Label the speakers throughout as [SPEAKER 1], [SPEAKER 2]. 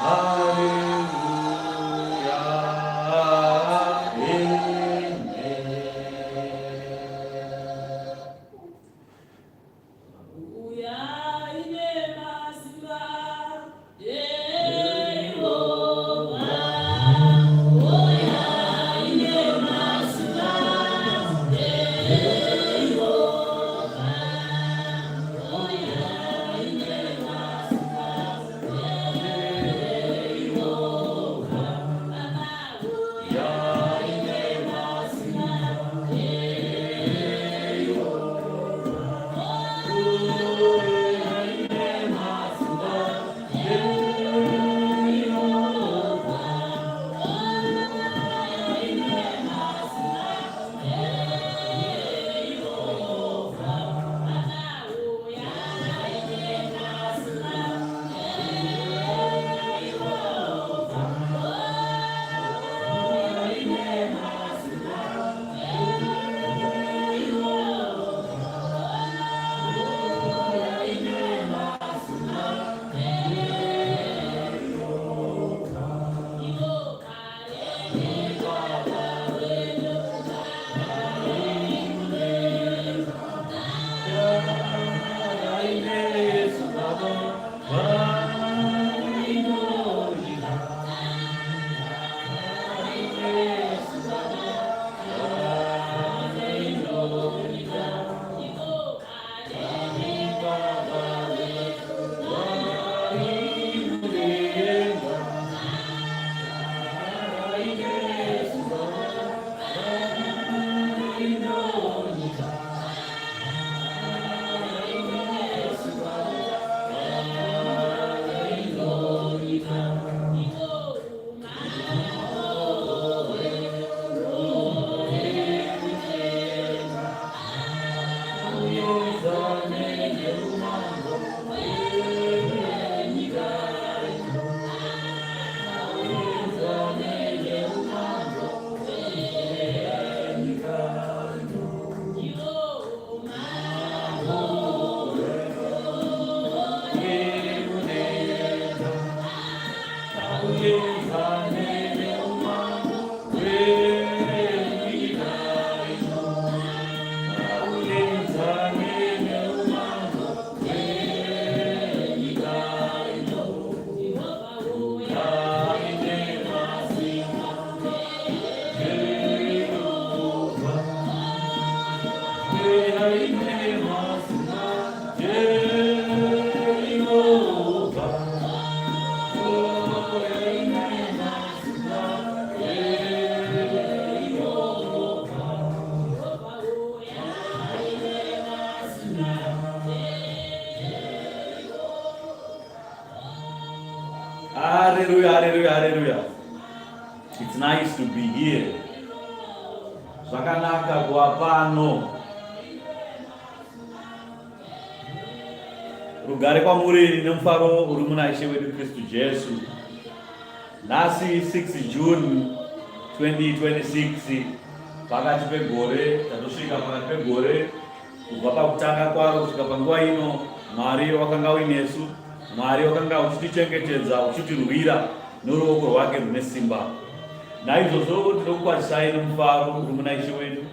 [SPEAKER 1] Haleluya, amen. Hallelujah, hallelujah, hallelujah. It's nice to be here. Zvakanaka kuva pano. Rugare kwamuri nemufaro uri muna Ishe wedu Kristu Jesu. Nhasi 6 June 2026 pakati pegore tatosvika pakati pegore kubva pakutanga kwaro kusvika panguva ino Mwari wakanga uinesu. Mwari wakanga uchitichengetedza uchitirwira noruoko rwake rune simba. Naizvozvo tinokukwazisai nomufaro uri muna Ishe wedu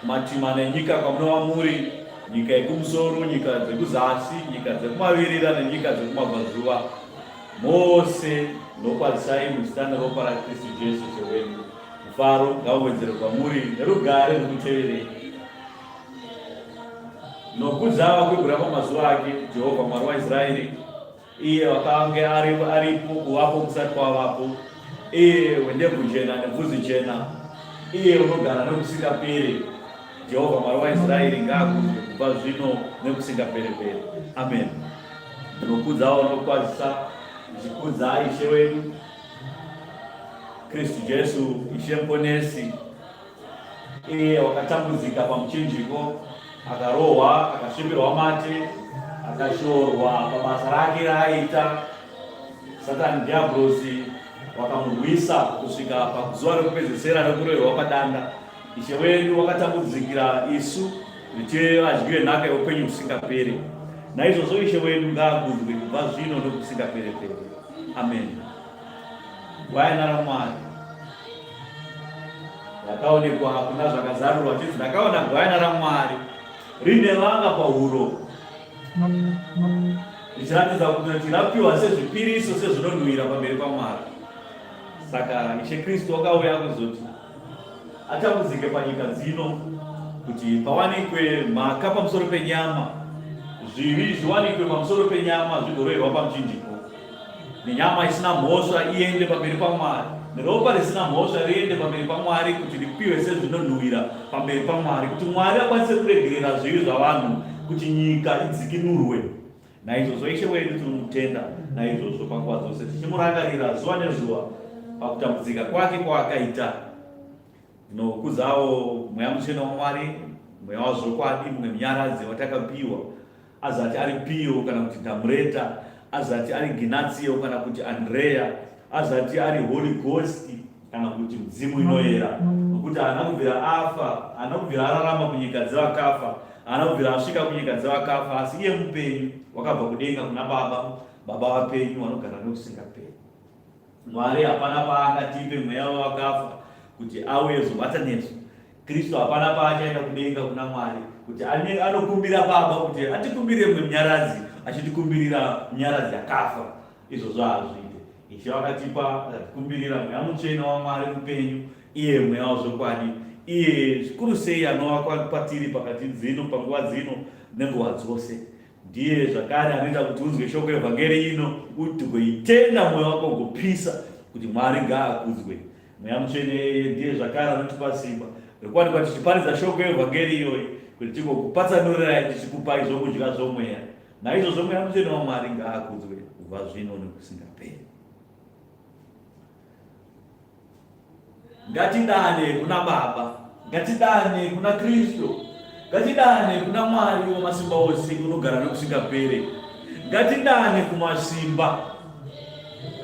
[SPEAKER 1] kumatima nenyika kwamunova muri, nyika yekumusoro, nyika dzekuzasi, nyika dzekumavirira nenyika dzekumabvazuva. Mose ndinokwazisai muzita neropa raKristu Jesu Ishe wedu. Mufaro ngauwedzere kwamuri nerugare rwukuteverei. Nokudza vakwegura pamazuva ake, Jehovha Mwari waIsraeri, iye wakange aripo kuvapo kusati kwavapo, iye wendebvu jena nebvudzi jena, iye unogara nokusingaperi. Jehovha Mwari waIsraeri ngaakudzwe kubva zvino nekusingaperi-peri. Amen. Ndinokudzawo nokukwazisa ndichikudza Ishe wedu Kristu Jesu, Ishe Muponesi. Iye wakatambudzika pamuchinjiko, akarohwa, akasvipirwa mate, akashorwa pabasa rake raaita. Satani Dhiabhorosi wakamurwisa kusvika pazuva rekupedzesera rekuroverwa padanda. Ishe wedu wakatambudzikira isu kuti tive vadyi venhaka yeupenyu husingaperi. Naizvozvo Ishe wedu ngaakudzwe kubva zvino nokusingaperi-peri. Amen. Gwayana raMwari rakaonekwa kuna zvakazarurwa chinzi ndakaona gwayana raMwari rine vanga pahuro richiratidza kuti rapiwa sezvipiriso sezvinonhuwira pamberi paMwari. Saka Ishe Kristu wakauya kuzoti atambudzike panyika dzino kuti pawanikwe mhaka pamusoro penyama, zvivi zviwanikwe pamusoro penyama zvigoroerwa pamuchinjiko, nenyama isina mhosva iende pamberi paMwari, neropa risina mhosva riende pamberi paMwari kuti ripiwe sezvinonhuwira pamberi paMwari, kuti Mwari akwanise kuregerera zvivi zvavanhu, kuti nyika idzikinurwe. Naizvozvo Ishe wedu tinomutenda naizvozvo panguva dzose, tichimurangarira zuva nezuva pakutambudzika kwake kwaakaita. Ndinokudzawo Mweya Mutsvene waMwari, Mweya wazvokwadi, mumwe munyaradzi watakapiwa, azati ari Pio kana kuti Damureta, azati ari Ginatsio kana kuti Andrea, azati ari Holy Ghost kana kuti mudzimu inoyera, nokuti haana kubvira afa, haana kubvira ararama kunyika dzevakafa, haana kubvira asvika kunyika dzevakafa, asi iye mupenyu wakabva kudenga kuna Baba, Baba vapenyu vanogara nokusingaperi. Mwari hapana paangatipe mweya wevakafa kuti auye zobata nesu. Kristu hapana paachaenda kudenga kuna Mwari kuti anokumbira Baba kuti atikumbirire mumwe munyaradzi, achitikumbirira munyaradzi akafa. Izvozvo hazviite. Ishe vakatipa akatikumbirira Mweya Mutsvene waMwari mupenyu, iye Mweya wazvokwadi, iye zvikuru sei anova kwatiri pakati dzino, panguva dzino nenguva dzose. Ndiye zvakare anoita kuti unzwe shoko yevhangeri ino, ugoitenda mwoyo wako ugopisa kuti Mwari ngaakudzwe. Mweya Mutsvene ndiye zvakare anotipa simba rekuwanikwa tichiparidza shoko yevhangeri iyoyi kuti tigokupatsanurirai tichikupai zvokudya zvomweya. Naizvozvo Mweya Mutsvene waMwari ngaakudzwe kubva zvino nekusingaperi. Ngatidane kuna Baba, ngatidane kuna Kristu, ngatidane kuna Mwari wamasimba ose unogara nekusingapere. Ngatidane kumasimba.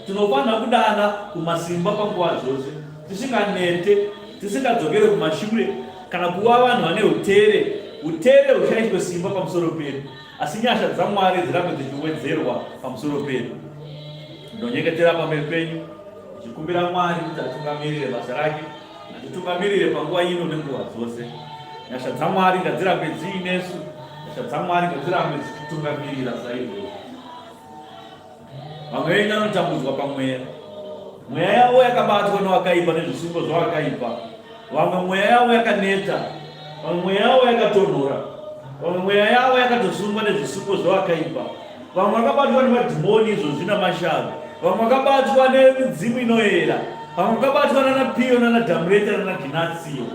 [SPEAKER 1] Tinofanira kudana kumasimba panguva dzose, tisinganete, tisingadzokere kumashure kana kuva vanhu vane utere. Utere hushaishwe simba pamusoro pedu, asi nyasha dzaMwari dzirambe dzichiwedzerwa pamusoro pedu. Ndinonyengetera pamberi penyu ndichikumbira Mwari kuti atungamirire basa rake, atitungamirire panguva ino nenguva dzose. Nyasha dzaMwari ngadzirambe dziinesu, nyasha dzaMwari ngadzirambe dzichitungamirira saizvozvo. Vamwe venyu vanotambudzwa pamweya, mweya yavo yakabatwa newakaipa nezvisungo zvawakaipa. Vamwe mweya yavo yakaneta, vamwe mweya yavo yakatonhora, vamwe mweya yavo yakatosungwa nezvisungo zvawakaipa. Vamwe vakabatwa nemadhimoni izvozvi namashavi, vamwe vakabatwa nemidzimu inoyera, vamwe vakabatwa nanapiyo nanadhamureta nanaginasiyo.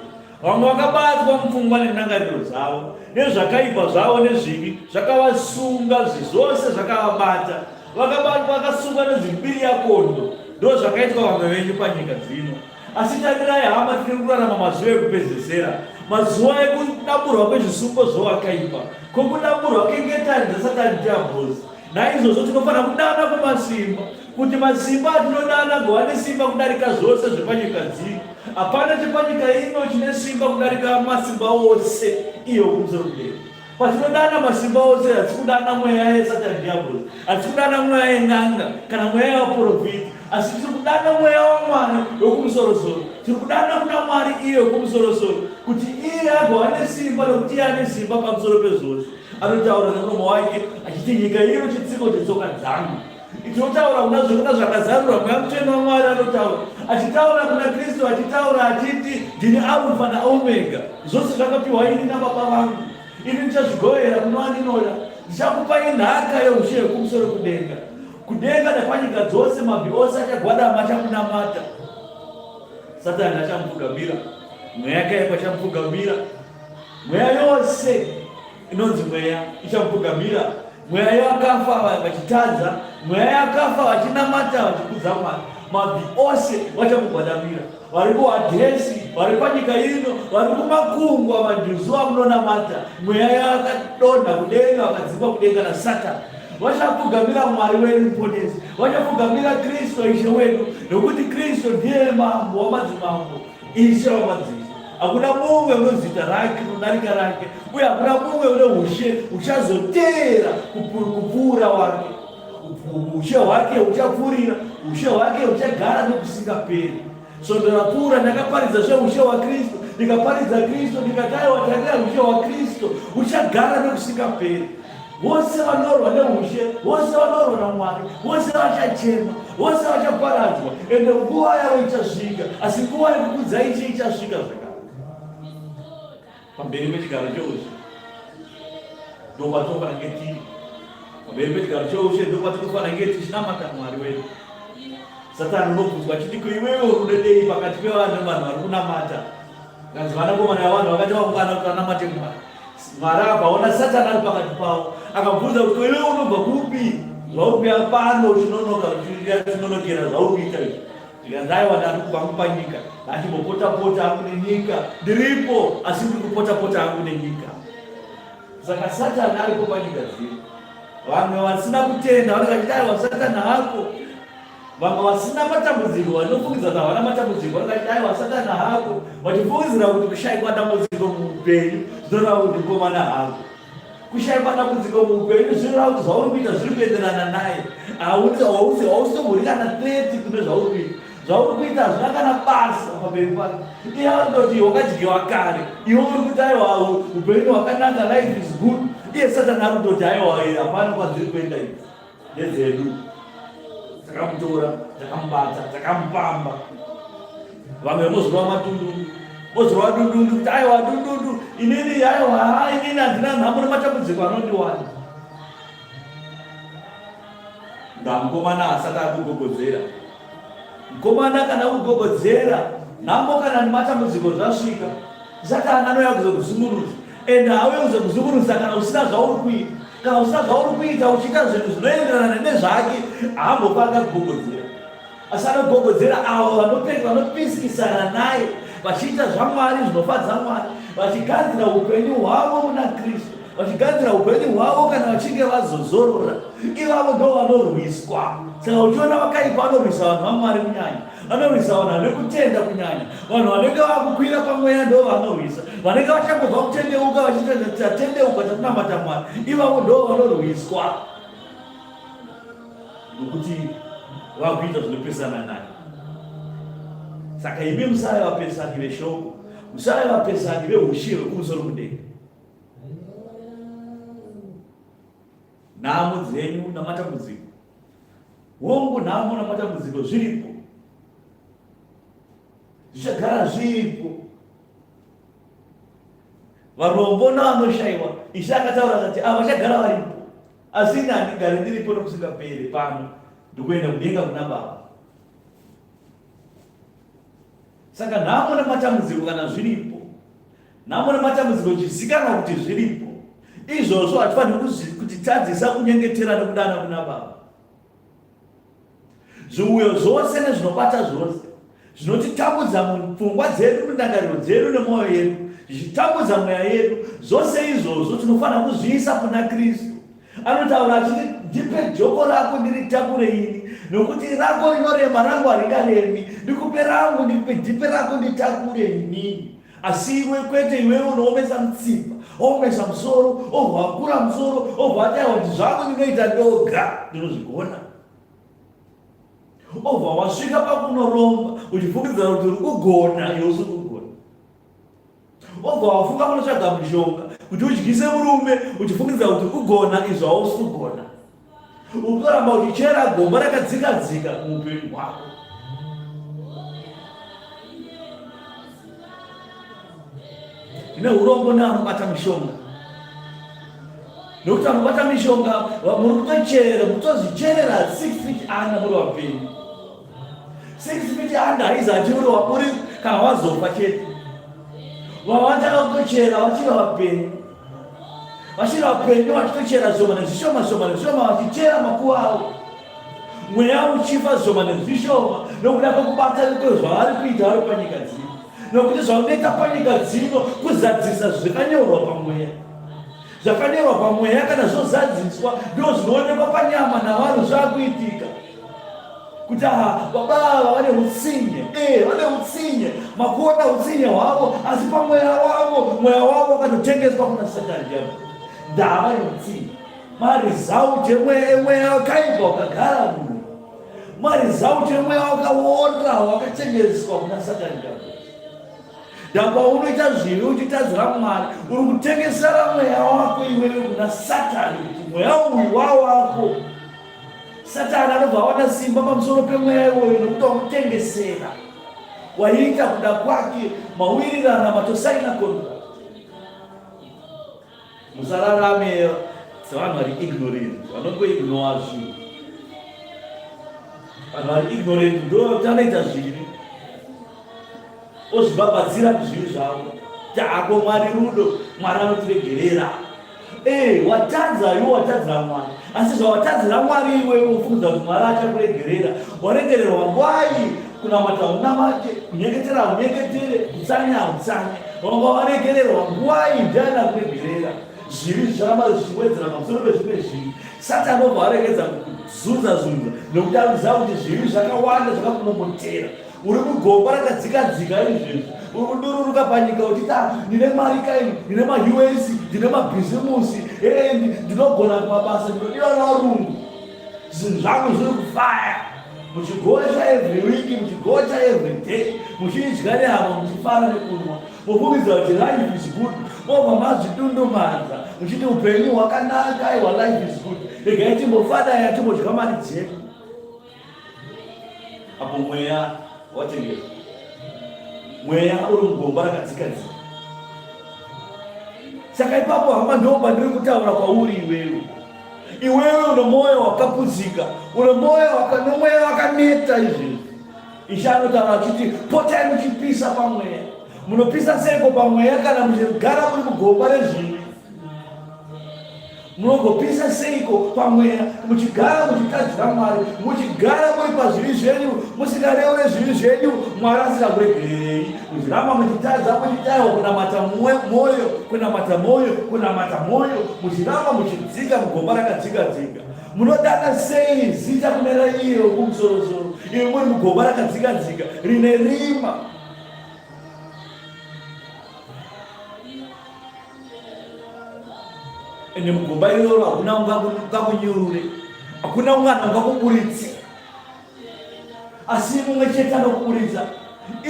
[SPEAKER 1] Vamwe vakabatwa mupfungwa nendangariro dzavo, nezvakaipa zvavo nezvivi zvakavasunga, zvizvose zvakavabata, vakabatwa vakasungwa nezvimbiriyakondo. Ndo zvakaitwa vamwe venyu panyika dzino. Asi tarirai hama, tiri kurarama mazuva ekupedzesera, mazuva ekudamburwa kwezvisungo zvowakaipa, kwokudamburwa kengetani dzaSatani Dhiabhorosi. Naizvozvo tinofanira kudana kumasimba, kuti masimba atinodana agova nesimba kudarika zvose zvepanyika dzino. Hapana chepanyika ino chine simba kudarika masimba ose iyo kumusoro kudenga. Patinodana masimba ose, hatisi kudana mweya yeSatani Dhiabhorosi, hatisi kudana mweya yen'anga kana mweya yevaporofita, asi tiri kudana mweya waMwari wekumusorosoro. Tiri kudana kuna Mwari iye wekumusorosoro kuti iye agova nesimba, nokuti iye ane simba pamusoro pezvose. Anotaura nemuromo wake achiti nyika ino chitsiko chetsoka dzangu. Tinotaura kuna zvekuna zvakazarurwa Mweya Mutsvene waMwari anotaura achitaura kuna Kristu achitaura achiti ndini Arufa naOmega zvose zvakapiwa ini nababa vangu ini ndichazvigovera kuno andinoda ndichakupai nhaka yeushe hwekumusoro kudenga kudenga nepanyika dzose mabvi ose achagwadama achamunamata Satani achamupfugamira mweya yakaipa achamupfugamira Mweya yose inonzi mweya ichamupfugamira. Mweya yavakafa vachitadza, mweya yakafa vachinamata vachikudza Mwari, mabvi ose vachamugwadamira. Vari kuHadhesi, vari panyika ino, vari kumakungwa, manjuzu amunonamata, mweya yakadonha kudenga, vakadzingwa kudenga naSatani vachapfugamira Mwari wedu Muponesi, vachapfugamira Kristu Ishe wedu, nokuti Kristu ndiye mambo wamadzimambo. Ishe wamadzishe, hakuna mumwe une zita rake rinodarika rake, uye hakuna mumwe une ushe uchazoteera kupfuura wake. Ushe hwake huchapfuurira, ushe hwake huchagara nokusingaperi. Svondo rapfuura ndakaparidza zveushe hwaKristu, ndikaparidza Kristu, ndikati aiwa tarira ushe hwaKristu huchagara nokusingaperi. Vose vanorwa neushe, vose vanorwa naMwari, vose vachachema, vose vachaparadzwa, ende nguva yavo ichasvika, asi nguva yekukudza Ishe ichasvika zvakare. Pamberi pechigaro cheushe ndokwatinofanira kunge tiri. Pamberi pechigaro cheushe ndokwatinofanira kunge tichinamata Mwari wedu. Satani unobvunzwa achiti ko iwewe uri kudedei pakati pevanhu vanhu vari kunamata? Kanzi vanakomana vevanhu vakati vaungana kuti vanamate Mwari. Mwari akaona Satani ari pakati pavo akabvunza kuti ko iwewe unobva kupi zvauri kuya pano uchinonoka uchinonokera zvauri kuita izvi? Zvikanzi aiwa ndari kubva hangu panyika ndachimbopota pota hangu nenyika ndiripo asi ndiri kupota pota hangu nenyika. Saka Satani aripo panyika dzino. Vamwe vasina kutenda vanenge vachiti aiwa Satani hako. Vamwe vasina matambudziko vanofungidzira kuti havana matambudziko vanenge vachiti aiwa Satani hako, vachifungidzira kuti kushaikwa dambudziko muupenyu zvinoreva kuti mukomana hako. Kushaikwa dambudziko muupenyu zvinoreva kuti zvauri kuita zviri kuenderana naye. Hausimbori kana 30 kune zvauri kuita. Zvauri kuita hazvina kana basa pamberi pake. Iye anototi wakadyiwa kare, iwe uri kuti aiwa upenyu hwakanaka, life is good. Iye Satani ari kutoti aiwa hapana kwadziri kuenda idzi, ndedzedu. Takamutora, takamubata, takamupamba. Vamwe vozorova matundundu, vozorova dundundu kuti aiwa dundundu, inini aiwa haa inini handina nhamo nematambudziko anondiwana. Ndamukomana asati akugogodzera. Mukomana kana akugogodzera nhamo kana nematambudziko zvasvika, Satani anouya kuzokuzungunusa. Ende haauye kuzokuzungunusa kana usina zvauri kuita. Kana usina zvauri kuita uchiita zvinhu zvinoenderana nezvake, haambofa akakugogodzera. Asi anogogodzera avo vanopeka vanopisikisana naye vachiita zvaMwari zvinofadza Mwari, vachigadzira upenyu hwavo muna Kristu, vachigadzira upenyu hwavo kana vachinge vazozorora. Ivavo ndo vanorwiswa. Saka uchiona vakaipa vanorwisa vanhu vaMwari kunyanya, vanorwisa vanhu vane kutenda kunyanya, vanhu vanenge vakukwira pamweya ndo vanorwisa, vanenge vachangobva kutendeuka vachiti tatendeuka takunamata Mwari, ivavo ndo vanorwiswa. Nokuti vakuita zvinopesana naye. Saka imi musave vapesani veshoko, musave vapesani veushe hwekumusoro kudenga. Nhamo dzenyu namatambudziko, hongu, nhamo namatambudziko zviripo, zvichagara zviripo. Varombo navanoshaiwa, Ishe akataura akati, avachagara varipo. Asi ini handigare ndiripo nokusingaperi pano, ndikuenda kudenga kuna Baba. Saka nhamo nematambudziko kana zviripo, nhamo nematambudziko zvichizikanwa kuti zviripo, izvozvo hatifaniri kutitadzisa kunyengetera nekudana kuna Baba. Zviuyo zvose nezvinobata zvose zvinotitambudza mupfungwa dzedu, mundangariro dzedu nemwoyo yedu, zvichitambudza mweya yedu, zvose izvozvo tinofanira kuzviisa kuna Kristu. Anotaura achiti, ndipe joko rako ndiritakure ini, nokuti rako rinorema, rangu haringaremi. Ndikupe rangu, ndikupe ndipe rako nditakure inini. Asi iwe kwete, iwewe unoomesa mutsipa, oomesa musoro, obva wakura musoro, obva wati aiwa kuti zvangu ndinoita ndoga, ndinozvigona. Obva wasvika pakunoromba uchifungidzira kuti uri kugona, iwe usiri kugona. Obva wafunga kunotsvaga mushonga kuti udyise murume uchifungidzira kuti uri kugona, izvo hausi kugona. Unoramba uchichera gomba rakadzika dzika muupenyu hwako. Ndine urombo nevanobata mishonga, nekuti vanobata mishonga muri kutochera, kutozvicherera 6 feet under muri vapenyu. 6 feet under haizati uri uri kana wazofa chete. Vavatanga kutochera vachiri vapenyu, vachiri vapenyu vachitochera zvishoma nezvishoma, zvishoma nezvishoma, vachichera makuva avo, mweya uchifa zvishoma nezvishoma nokuda kwekubata kwezvavari kuita vari panyika dzino, nokuti zvaunoita panyika dzino kuzadzisa zvakanyorwa pamweya. Zvakanyorwa pamweya kana zvozadziswa ndo zvinoonekwa panyama navanhu zvakuitika kuti aha baba ava vane utsinye, e vane utsinye, makuona utsinye hwavo, asi pamweya wavo, mweya wavo wakatotengeswa kuna Satani diablo. Ndava yeutsinye. Maresult emweya wakaipa wakagara munhu. Maresult emweya wakaora wakachengeswa kuna Satani Diabhurosi. Ndapaunoita zvivi uchitadzira Mwari, uri kutengesera mweya wako iwewe kuna Satani kuti mweya uyu wawako. Satani anobva awana simba pamusoro pemweya iwoyo nokuti wamutengesera. Waiita kuda kwake, mawirirana, matosaina contract. Musararame sevanhu vari ignorant, vanongoignowa zvinhu. Vanhu vari ignorant ndo vanoita zvivi, ozvibhabhadzira kuzvivi zvavo. Tako Mwari rudo, Mwari anotiregerera. Ee, watadza iwe, watadzira Mwari, asi zvawatadzira Mwari iwewe ufunza kuti Mwari achakuregerera. Waregererwa ngwai? Kunamata unamate, kunyengetera unyengetere, kutsanya utsanye. Wanga waregererwa ngwai? Ndiani akuregerera? Zvivi zvicharamba zvichiwedzera pamusoro pezvimwe zvivi. Satani obva aregedza kuzunza zunza nekuti anoziva kuti zvivi zvakawanda zvakakumomotera. Uri mugomba rakadzika-dzika izvezvi, uri kudururuka panyika uchiti ah, ndine mari kaini, ndine maUS, ndine mabhizimusi, ee ndinogona kumabasa, ndinodiwa nevarungu, zvinhu zvangu zviri kufaya. Muchigocha every week, muchigocha every day, muchidya nehama, muchifara nekunwa, mofungidzira kuti life is good, mobva mazvidundumadza muchiti upenyu hwakanaka, aiwa life is good, regai timbofadaya timbodya mari dzedu. Apo mweya watengeswa, mweya uri mugomba rakadzika dzika. Saka ipapo hama, ndo pandiri kutaura kwauri iwewe, iwewe une mwoyo wakaputsika, une mwoyo nomweya wakaneta izvezvi. Ishe anotaura achiti potai muchipisa pamweya. Munopisa seiko pamweya kana muchigara muri mugomba rezvivi? Munogopisa seiko pamweya muchigara muchitadzira Mwari, muchigara muri pazvivi zvenyu, musingareure zvivi zvenyu, Mwari asingakuregererei, muchiramba muchitadza, muchitaiwa kunamata mwoyo, kunamata mwoyo, kunamata mwoyo, muchiramba muchidzika mugomba rakadzika dzika. Munodana sei zita kune raiye wokumusorosoro, imi muri mugomba rakadzika dzika rine rima? Ende mugomba iroro hakuna ungakunyurure, hakuna mwana ungakuburitse, asi mumwe chete anokuburitsa,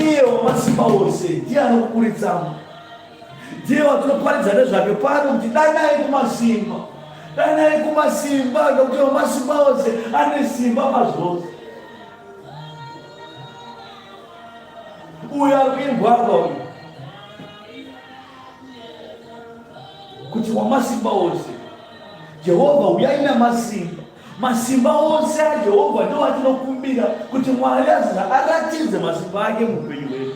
[SPEAKER 1] iye wamasimba ose ndiye anokuburitsamo. Ndiye watinoparidza nezvake pano kuti danai kumasimba, danai kumasimba, nokuti wamasimba ose ane simba pazvose. Uyo ari kuimbwanga uyu kuti wamasimba ose Jehovha uyai namasimba. Masimba ose aJehovha ndo atinokumbira kuti Mwari aziza aratidze masimba ake muupenyu hwedu.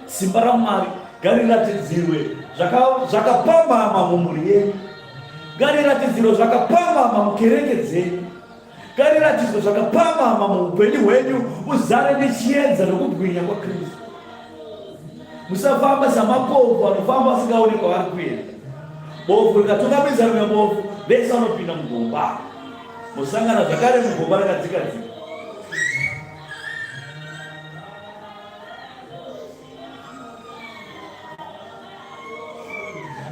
[SPEAKER 1] Simba raMwari ngariratidzirwe zvakapamhama mumhuri yenyu, ngariratidzirwe zvakapamhama mukereke dzenyu. Ngariratidzwe zvakapamhama muupenyu hwenyu, uzare nechiedza nokubwinya kwaKristu. Musafamba samapofu anofamba asingaoni kwavari kuenda. Bofu rikatungamidza rimwe bofu, vese vanopinda mugomba, mosangana zvakare mugomba rakadzika dzika.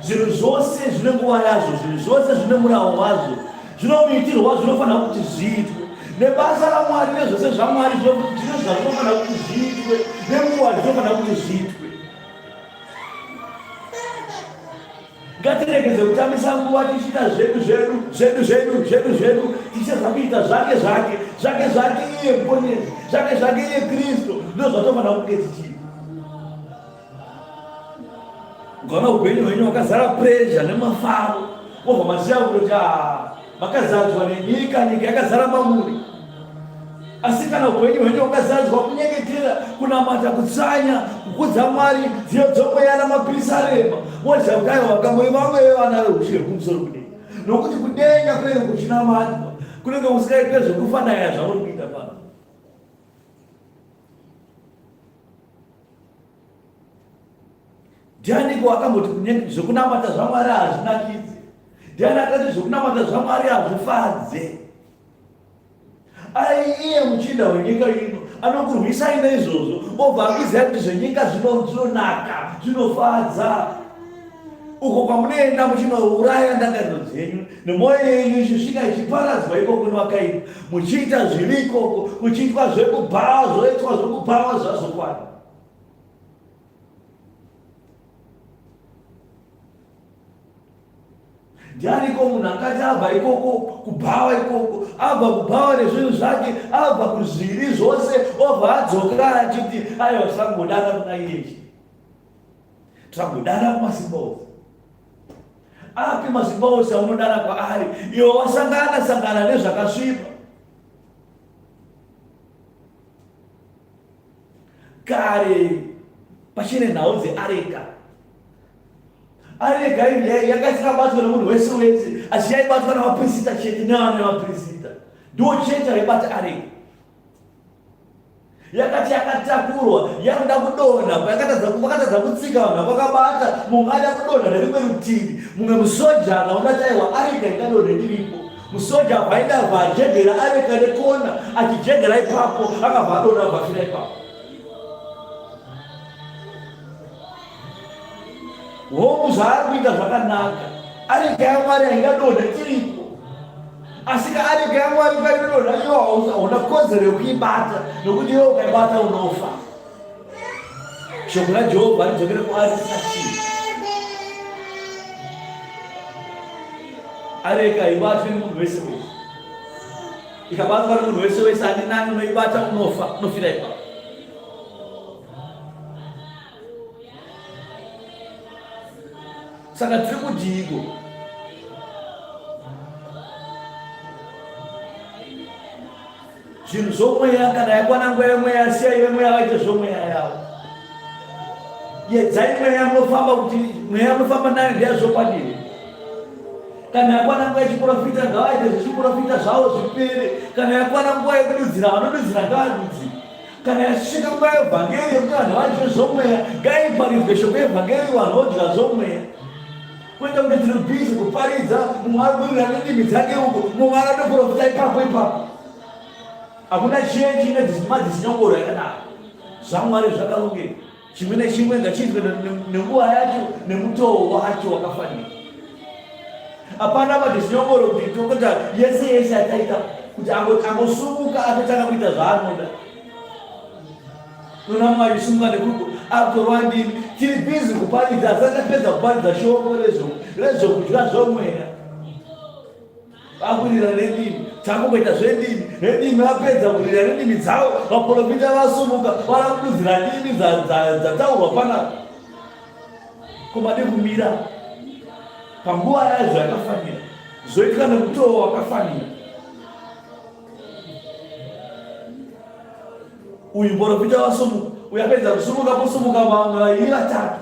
[SPEAKER 1] Zvinhu zvose zvine nguva yazvo, zvinhu zvose zvine murawo wazvo, zvinomuitirwa zvinofanira kuti zviitwe nebasa raMwari, nezvose zvaMwari zvine zvazvinofanira kuti zviitwe nenguva zvinofanira kuti zviitwe. Ngatiregedze kutambisa nguva tichiita zvedu zvedu zvedu zvedu zvedu zvedu tichiedza kuita zvake zvake zvake zvake iye muponesi zvake zvake iye Kristu. Ndozvatofanira kunge tichiita. Ukaona upenyu hwenyu hwakazara pressure nemafaro, wobva maziva kutoti ah, makazadzwa nenyika, nyika yakazara mamuri. Asi kana upenyu hwenyu hwakazadzwa kunyengetera, kunamata, kutsanya, kukudza Mwari, nziyo dzomweya namapisarema, moziva kuti aiwa kamuri vamwe vevana veushe hwekumusoro kudenga. Nokuti kudenga kunenge kuchinamatwa, kunenge kusingaitwe zvekufanaya zvamuri kuita pano. Ndianiko akamboti zvekunamata zvaMwari hazvinakidze? Ndiani akati zvekunamata zvaMwari hazvifadze? Ai iye muchinda wenyika ino anokurwisai naizvozvo, obva akuziva kuti zvenyika zvinonaka, zvinofadza. Uko kwamunoenda muchinouraya ndangariro dzenyu nemwoyo yenyu ichisvika ichiparadzwa ikoko nevakaipa, muchiita zvivi ikoko, kuchiitwa zvekubhawa, zvoitwa zvekubhawa zvazokwana. Ndianiko munhu angati abva ikoko kubhawa ikoko, abva kubhawa nezvinhu zvake, abva kuzvivi zvose, obva adzoka achiti aiwa tisangodana kuna iyechi, tisangodana kumasimba ose. Api masimba ose aunodana kwaari iwe wasangana sangana nezvakasviba? Kare pachine nhau dzeareka. Areka iyi yanga isingabatwa nemunhu wese wese, asi yaibatwa navapirisita chete nevana vevapirisita. Ndiwo chete vaibata areka. Yakati yakatakurwa yakuda kudonha, vakatadza kutsika vanhu vakabata, mumwe ada kudonha nerimwe rutivi, mumwe musoja akaona taiwa areka ingadonhe ndiripo. Musoja abva aenda abva ajegera areka nekona, achijegera ipapo akabva adonha abva afira ipapo. Hongu zvaari kuita zvakanaka, areka yaMwari haingadonhe tiripo. Asi ka areka yaMwari painodonha iwe hauna kodzero yekuibata, nokuti iwe ukaibata unofa. Shoko raJehovha ridzokere kwaari risina chinhu. Areka haibatwi nemunhu wese wese. Ikabatwa nemunhu wese wese ani nani unoibata unofa, unofira ipapo. Saka tiri kudiiko? Zvinhu zvomweya kana yakwana nguva yemweya siyai vemweya vaite zvomweya yavo. Yedzai mweya munofamba kuti mweya munofamba nayo ndeyazvokwadi here? Kana yakwana nguva yechiprofita ngavaite zvechiprofita zvavo zvipere. Kana yakwana nguva yekududzira vanodudzira ngavadudzire. Kana yasvika nguva yevhangeri yekuti vanhu vadye zvomweya, ngaiparidzwe shoko yevhangeri vanhu vodya zvomweya. Kwete kuti tiri busy kuparidza, mumwe ari kurira nendimi dzake uko, mumwe ari kutoprofita ipapo ipapo. Hakuna chechi ine madzisinyongoro yakadaro. ZvaMwari zvakarongeka. Chimwe nechimwe ngachiitwe nenguva yacho nemutoo wacho wakafanira. Hapana madhisinyongoro kuti tokota yese yese ataita kuti angosumuka atotanga kuita zvaanoda. Tona Mwari sumuka nekuko atorwa ndimi. Tiri busy kuparidza asi atapedza kuparidza shoko rezvokudya zvomweya. Vakurira nendimi takungoita zvendimi nendimi vapedza kurira nendimi dzavo vaprofita vasumuka vara kududzira ndimi dzataurwa panapa. Ko made kumira panguva yazvo yakafanira zvoitwa nemutoo wakafanira. Uyu muprofita wasumuka, uyu apedza kusumuka posumuka vamwe vaviri vatatu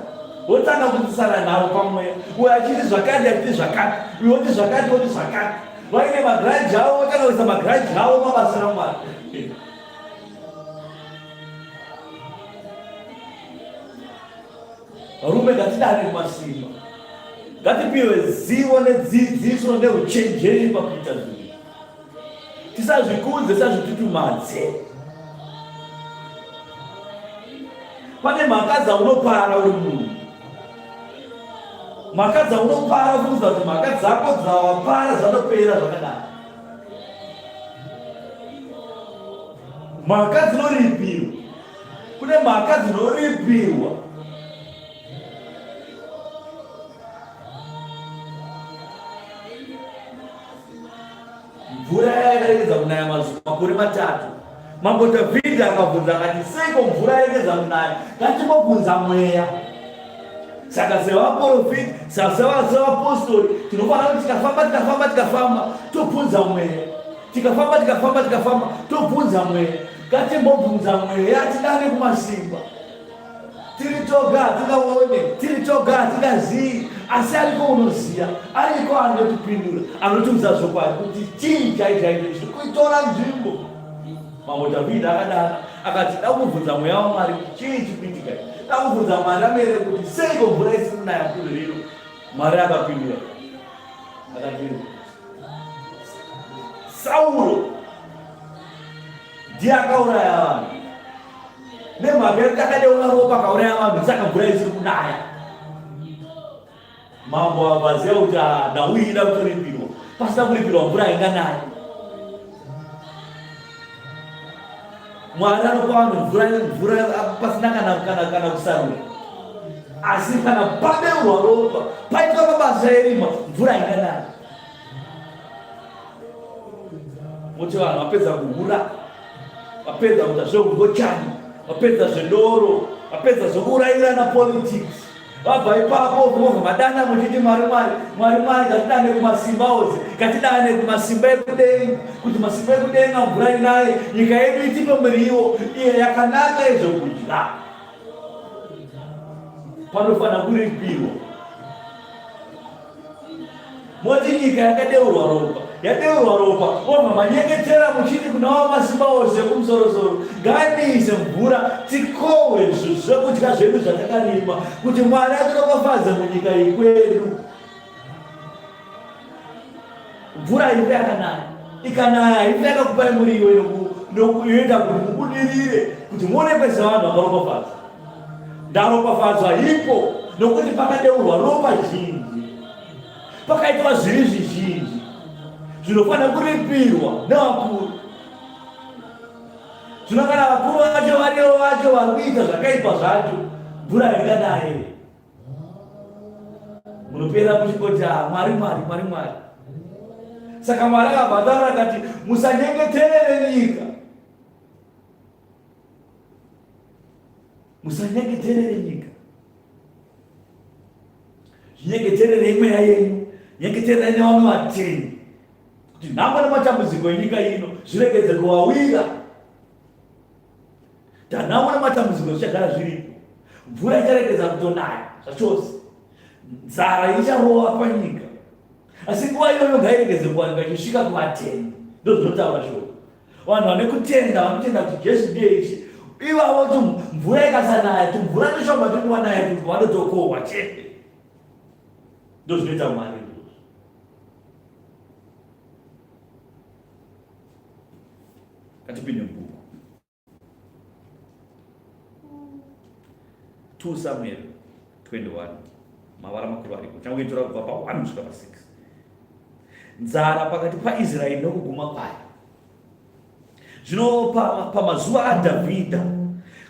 [SPEAKER 1] votanga kuitisana nharo pamweya, uyu achiti zvakati achiti zvakati, uyu oti zvakati oti zvakati, vaine magiraji avo votanga kuisa magiraji avo mabasa raMwari. Varume ngatidane kumasimba, ngatipiwe zivo nedzidziso neuchenjeri pakuita zvinhu. Tisazvikudze, tisazvitutumadze. Pane mhaka dzaunopara uri munhu, mhaka dzaunopara kuudza kuti mhaka dzako dzawapara dzatopera zvakadaro. Mhaka dzinoripirwa, kune mhaka dzinoripirwa. Mvura yakaregedza kunaya makore matatu. Mambo Dhavhidhi akabvunza akati, seiko mvura yaregedza kunaya? Ngatimbobvunza mweya. Saka sevaporofiti, sevapostori, tinofanira kuti tikafamba tikafamba tikafamba tobvunza mweya. Tikafamba tikafamba tikafamba tobvunza mweya. Ngatimbobvunza mweya tidane kumasimba. Tiri toga hatingaone, tiri toga hatingazivi, asi ariko unoziva, ariko anotipindura, anotiudza zvokwadi kuti chii chaicho chaicho chiri kuitora nzvimbo. Mambo Dhavhidhi akadana akati, da kubvunza mweya waMwari kuti chii chiri kuitika, da kubvunza Mwari amene kuti seiko mvura isiri kunaya mudunhu rino. Mwari akapindura akati, Sauro ndiye akauraya vanhu Nemhaka yekuti akadeura ropa akauraya vanhu saka mvura isiri kunaya. Mambo avaziva kuti ah, nhau iyi ida kutoripirwa. Pasina kuripirwa mvura hainganayi. Mwari anopa vanhu mvura mvura pasina kana kana kana kusarura. Asi kana padeurwa ropa, paitwa mabasa erima, mvura hainganayi. Moti vanhu vapedza kuhura, vapedza kuita zveungochani, vapedza zvedoro, vapedza zvekuurayirana politics. Vabva ipapo mobva madana muchiti Mwari Mwari Mwari Mwari ngatidane kumasimba ose ngatidane kumasimba ekudenga kuti masimba ekudenga mvura inaye nyika yedu itipe miriwo iye yakanaka yezvekudya panofanira kuripirwa Moti nyika yakadeurwa ropa, yadeurwa ropa, mobva manyengetera muchiti kuna wamasimba ose kumusorosoro, ngaadiise mvura tikohwe zvekudya zvedu zvatakarima, kuti Mwari atiropafadze munyika yekwedu. Mvura haife yakanaya, ikanaya haife yakakupai muriwo inoita kuti mubudirire, kuti muonekwe sevanhu vakaropafadzwa. Ndaropafadzwa ipo nokuti pakadeurwa ropa zhinji, pakaitwa zvivi zvizhinji zvinofanira kuripirwa nevakuru. Zvino kana vakuru vacho varivo vacho vari kuita zvakaipa zvacho, mvura ingadai munopera muchingoti ah, Mwari Mwari Mwari Mwari. Saka Mwari akabva ataura akati musanyengeterere nyika Musanyengeterere nyika, zvinyengetererei mweya yenyu, nyengetererai nevamwe vatendi kuti nhamo nematambudziko enyika ino zviregedze kuvawira. Tanhamo nematambudziko zvichagara zviripo, mvura icharegedza kutonaya zvachose, nzara icharova panyika. Asi nguva iyoyo ngairegedze kuwanikwa ichisvika kuvatendi. Ndozvinotaura shoko. Vanhu vane kutenda vanotenda kuti Jesu ndiye Ishe. Ivavo kuti mvura ikasanaya, tumvura tushoma turi kuvanaya kuti vanotokohwa chete. Ndozvinoita Mwari izvozvo. Ngatipinde mubhuku. 2 Samuel 21 mavara makuru ariko changoitora kubva pa 1 kusvika pa 6 nzara pakati paIsraeri nokuguma kwayo zvino pamazuva pa aDhavhidha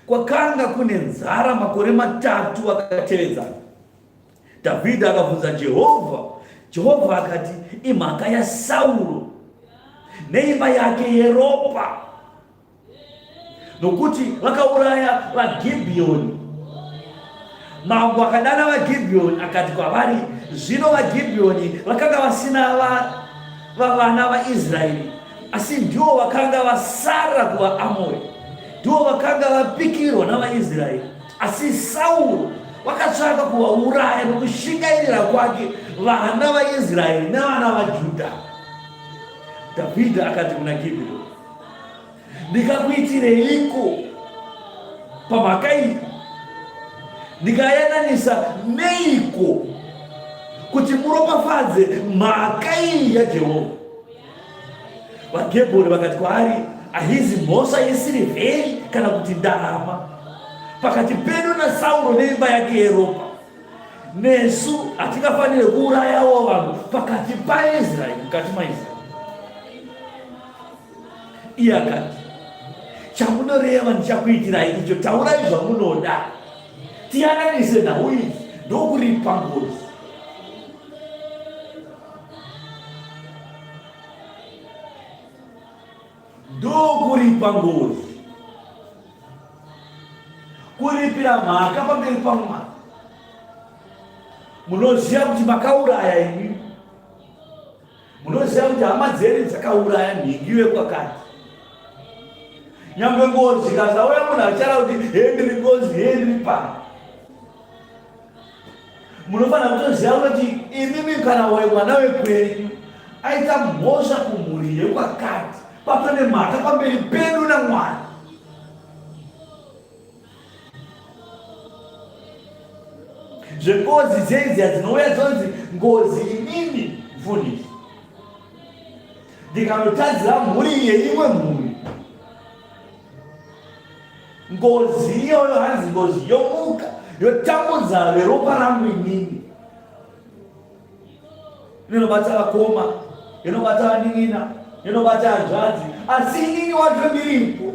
[SPEAKER 1] kwakanga kune nzara makore matatu akatevedzana Dhavhidha akabvunza Jehovha. Jehovha akati, imhaka yaSauro neimba yake yeropa, nokuti vakauraya vaGibhiyoni. Mambo akadana vaGibhiyoni akati kwavari, zvino vaGibhiyoni vakanga vasina vavana vaIsraeri, asi ndivo vakanga vasara kuvaAmori, ndivo vakanga vapikirwa navaIsraeri. Asi Sauro wakatsvaka kuvauraya nokushingairira kwake vana vaIsraeri nevana vaJudha. Dhavhidhi akati kuna Gibhiyoni, Ndikakuitireiko pamhaka iyi? Ndikayananisa neiko kuti muropafadze mhaka iyi yaJehovha? VaGebhori vakati kwaari, Ahizi mhosva yesirivheri kana kuti ndarama pakati pedu naSauro neimba yake yeropa. Nesu hatingafanire kuurayawo vanhu pakati paIsraeri, mukati maIsraeri. Iye akati, Chamunoreva ndichakuitirai icho, taurai zvamunoda, tiyananise nhau idzi ndokuripa ngozi. Ndokuripa ngozi, kuripira mhaka pamberi paMwari. Munoziva kuti makauraya imi, munoziva kuti hama dzenyu dzakauraya nhingi vekwakati. Nyangwe ngozi ikasauya munhu achara kuti hee ndiri ngozi, hee ndiri pano. Munofanira kutoziva kuti imimi kana mwana wekwenyu aita mhosva kumhuri yekwakati, patone mhaka pamberi pedu naMwari. Zvengozi dzeidziya dzinouya dzonzi ngozi inini mfundisi ndikanotadzira mhuri yeimwe mhuri Ngozi iyoyo hanzi ngozi yomuka yotambudza veropa rangu inini. Inobata vakoma, inobata vanin'ina, inobata hanzvadzi, asi inini wacho ndiripo.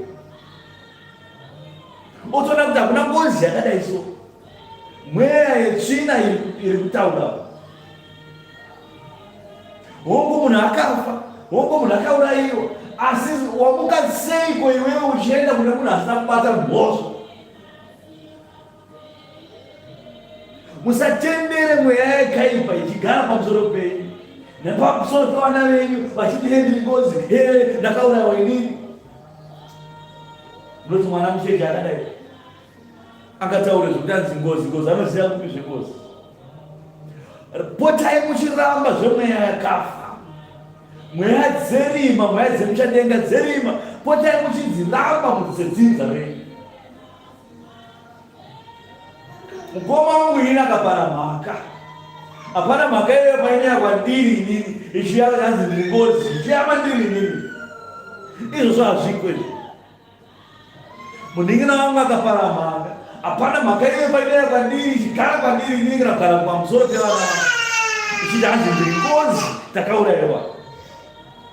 [SPEAKER 1] Otoona kuti hakuna ngozi yakadai so. Mweya yetsvina iri kutaura. Hongu munhu akafa, hongu munhu akaurayiwa, asi wamuka seiko iwewe uchienda kune munhu asina kubata mhosva? Musatendere mweya yakaipa ichigara pamusoro penyu nepamusoro pevana venyu vachiti he ndiri ngozi, he ndakaurayiwa inini. Unoti mwana mucheche akadai akataura zvekuti anzi ngozi ngozi anoziva kupi zvengozi. Potai muchiramba zvemweya yakafa, mweya dzerima, mweya dzemuchadenga dzerima, potai muchidziramba mudzinza renyu. Mukoma wangu ini akapara mhaka. Hapana mhaka iyoyo painyaya kwandiri inini ichiya yanzi ndiri ngozi ichiya mandiri inini. Izvozvo hazviko izvo. Munin'ina wangu akapara mhaka. Hapana mhaka iyoyo painyaya kwandiri ichigara kwandiri inini kana kugara pamusoro pevana vangu. Ichiti hanzi ndiri ngozi takaurayiwa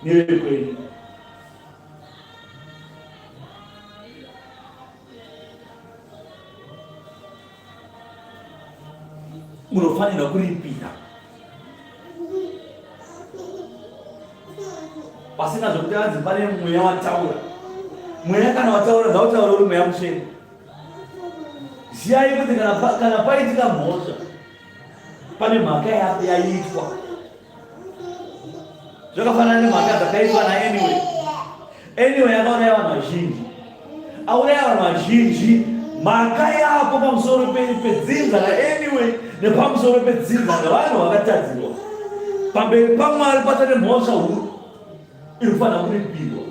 [SPEAKER 1] nevekwenyu. Munofanira kuripira pasina zvekuti anzi pane mweya wataura. Mweya kana wataura ngautaura uri mweya mutsvene. Ziyai kuti kana paitika mhosva pane mhaka yaitwa Zvakafanana nemhaka dzakaitwa naAnyway. Anyway akauraya vanhu vazhinji. Auraya vanhu vazhinji mhaka yako pamusoro pedzinza raAnyway nepamusoro pedzinza revanhu vakatadzirwa pamberi paMwari patane mhosva huru iri kufanira kuripirwa.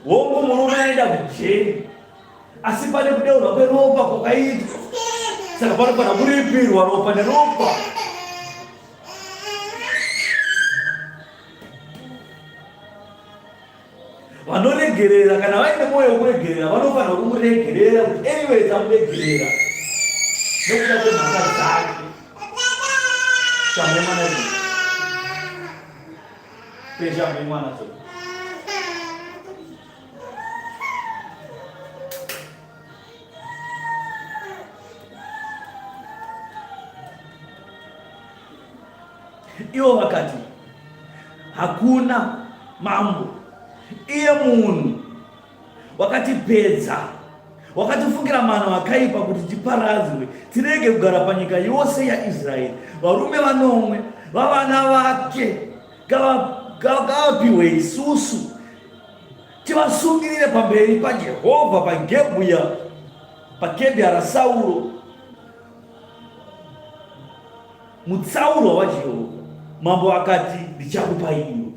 [SPEAKER 1] Hongu murume aenda kujeri asi pane kudeurwa kweropa kwakaitwa saka panofanira kuripirwa ropa neropa vanoregerera kana vaine mwoyo wekuregerera vanofanira kumuregerera kuti anyway tamuregerera nekuda kwemhaka dzake shamwe mwana peshamwe mwana so Ivo vakati, Hakuna mambo, iye munhu wakatipedza, wakatifungira mano akaipa kuti tiparadzwe, tirege kugara panyika yose yaIsraeri. Varume vanomwe vavana vake ngavapiwe isusu tivasungirire pamberi paJehovha paGebhuya paGebhiya raSauro mutsaurwa waJehovha. Mambo akati, ndichakupai iwe.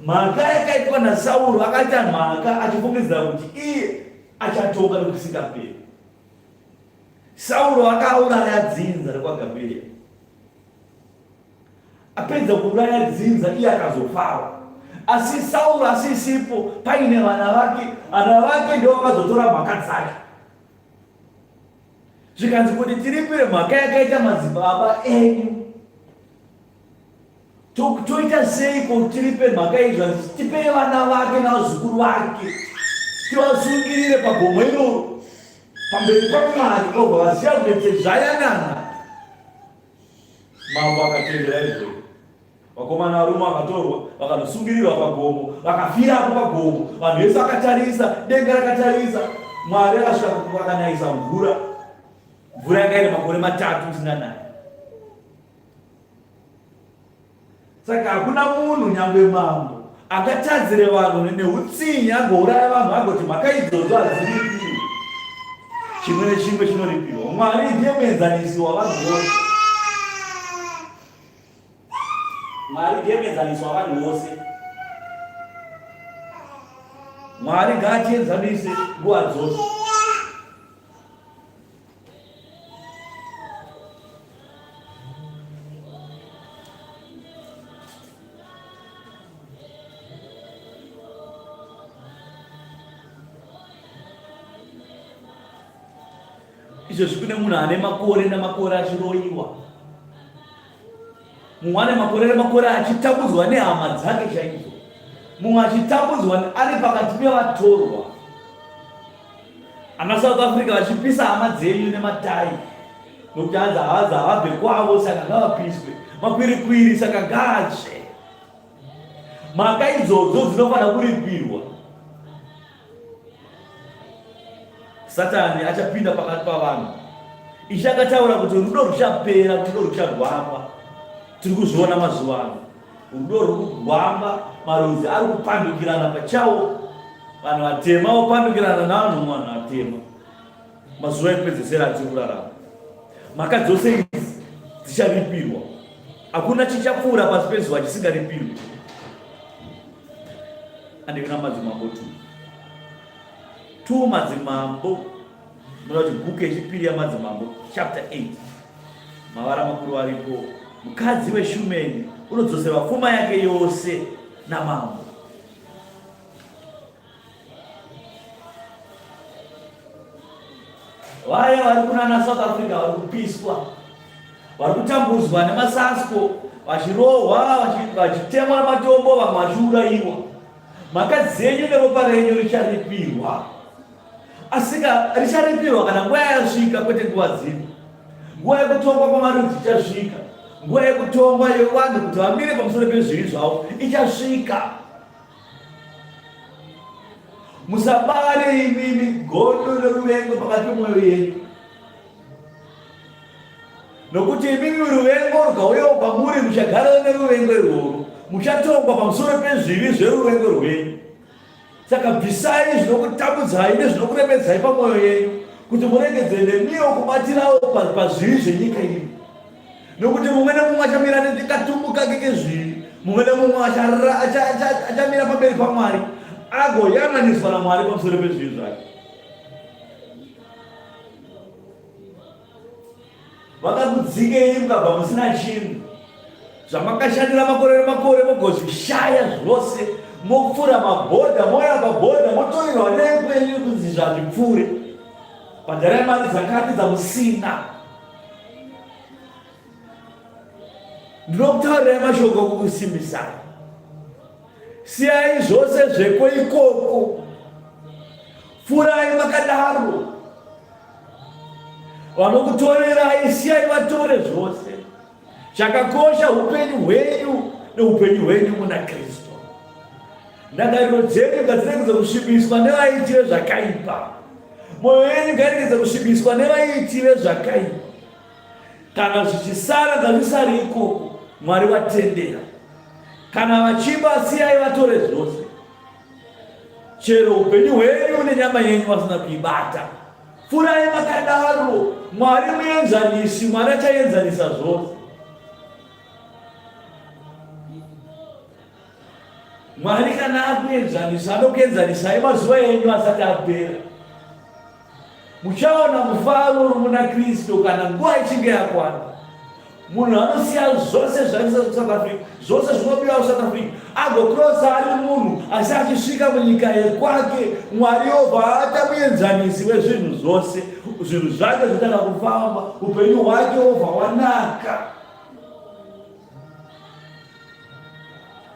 [SPEAKER 1] Mhaka yakaitwa naSauro, akaita mhaka achifungidzira kuti iye achatonga nokusingaperi. Sauro akauraya dzinza rekwaGabhiya. Apedza kuuraya dzinza iye akazofawo. Asi Sauro asisipo paine vana vake, vana vake ndivo vakazotora mhaka dzake. Zvikanzi kuti tiripire mhaka yakaita madzibaba enyu. Toita sei ko tiripe mhaka izvo hanzi tipei vana vake navazukuru vake tivasungirire pagomo iroro pamberi paMwari vobva vaziva kuti zvayanana. Mambo akatendera izvozvo. Vakomana varume vakatorwa vakanosungirirwa pagomo vakafirapo pagomo. Vanhu vese vakatarisa, denga rakatarisa. Mwari akasvika akanayisa mvura. Mvura yanga ine makore matatu isinganayi. Saka hakuna munhu nyangwe mambo angatadzire vanhu neutsinye agouraya vanhu agoti mhaka idzodzo hadziripiwe. Chimwe nechimwe chinoripiwa. Mwari ndiye muenzanisi wavanhu vose. Mwari ndiye muenzanisi wavanhu vose. Mwari ngaatienzanise nguva dzose. Izvozvi kune munhu ane makore namakore achiroyiwa. Mumwe ane makore nemakore achitambudzwa nehama dzake chaidzo. Mumwe achitambudzwa ari pakati pevatorwa. Ana South Africa vachipisa hama dzenyu nematai nokuti hanzi havazi havabve kwavo saka ngavapiswe. Makwirikwiri saka ngaatsve. Mhaka idzodzo dzinofanira kuripirwa. Satani achapinda pakati pavanhu. Ishe akataura kuti rudo ruchapera, rudo ruchagwamba. Tiri kuzviona mazuva ano. Rudo ruri kugwamba, marudzi ari kupandukirana pachawo. Vanhu vatema vopandukirana navanhu vanhu vatema. Mazuva ekupedzesera atiri kurarama. Mhaka dzose idzi dzicharipirwa. Hakuna chichapfuura pasi pezuva chisingaripirwi. Andikuna madzimambo tu. Tu madzimambo munoda kuti bhuku yechipiri yamadzimambo chapter 8 mavara makuru aripo mukadzi weshumeni unodzoserwa pfuma yake yose namambo Vaya vari kunana South Africa vari kupiswa, vari kutambudzwa nemasasko, vachirohwa, vachitemwa nematombo, vamwe vachiurayiwa. Mhaka dzenyu neropa renyu richaripirwa, asika richaripirwa kana nguva yasvika, kwete nguva dzino. Nguva yekutongwa kwamarudzi ichasvika, nguva yekutongwa yevanhu kuti vamire pamusoro pezvivi zvavo ichasvika. Musabare imimi godo neruvengo pakati pemwoyo yenyu, nokuti imimi ruvengo rukauyawo kwamuri, muchagara neruvengo irworwo, muchatongwa pamusoro pezvivi zveruvengo rwenyu. Saka bvisai zvinokutambudzai nezvinokuremedzai pamwoyo yenyu, kuti muregedze nemiwo kubatirawo pazvivi zvenyika ino. Nokuti mumwe nemumwe achamira nekatumbu kake kezvivi, mumwe nemumwe achamira pamberi paMwari agoyananiswa naMwari pamusoro pezvivi zvake. Vakakudzingei mukabva musina chinhu, zvamakashandira makore nemakore mogozvishaya zvose, mopfuura mabhodha, mouya pabhodha motorerwa nekwenyu kunzi zvazvipfuure. Bhadharai mari dzakati dzamusina. Ndinokutaurirai mashoko okukusimbisai. Siyai zvose zveko ikoko, pfuurai makadaro. Vanokutorerai, siyai vatore zvose. Chakakosha upenyu hwenyu neupenyu hwenyu muna Kristu. Ndangariro dzenyu ngadziregedze kusvibiswa nevaiti vezvakaipa. Mwoyo yenyu ngairegedze kusvibiswa nevaiti vezvakaipa. Kana zvichisara ngazvisare ikoko, Mwari watendera. Kana vachiba siyai vatore zvose. Chero upenyu hwenyu nenyama yenyu vasina kuibata. Pfurai makadaro, Mwari muenzanisi, Mwari achaenzanisa zvose. Mwari kana akuenzanisa anokuenzanisai mazuva enyu asati apera. Muchaona mufaro uri muna Kristu kana nguva ichinge yakwana. Munhu anosiya zvose zvaisa kuSouth Africa, zvose zvinobiwa kuSouth Africa, agokrosa ari munhu asi achisvika munyika yekwake, Mwari obva aita muenzanisi wezvinhu zvose. Zvinhu zvake zvotanga kufamba, upenyu hwake wobva wanaka.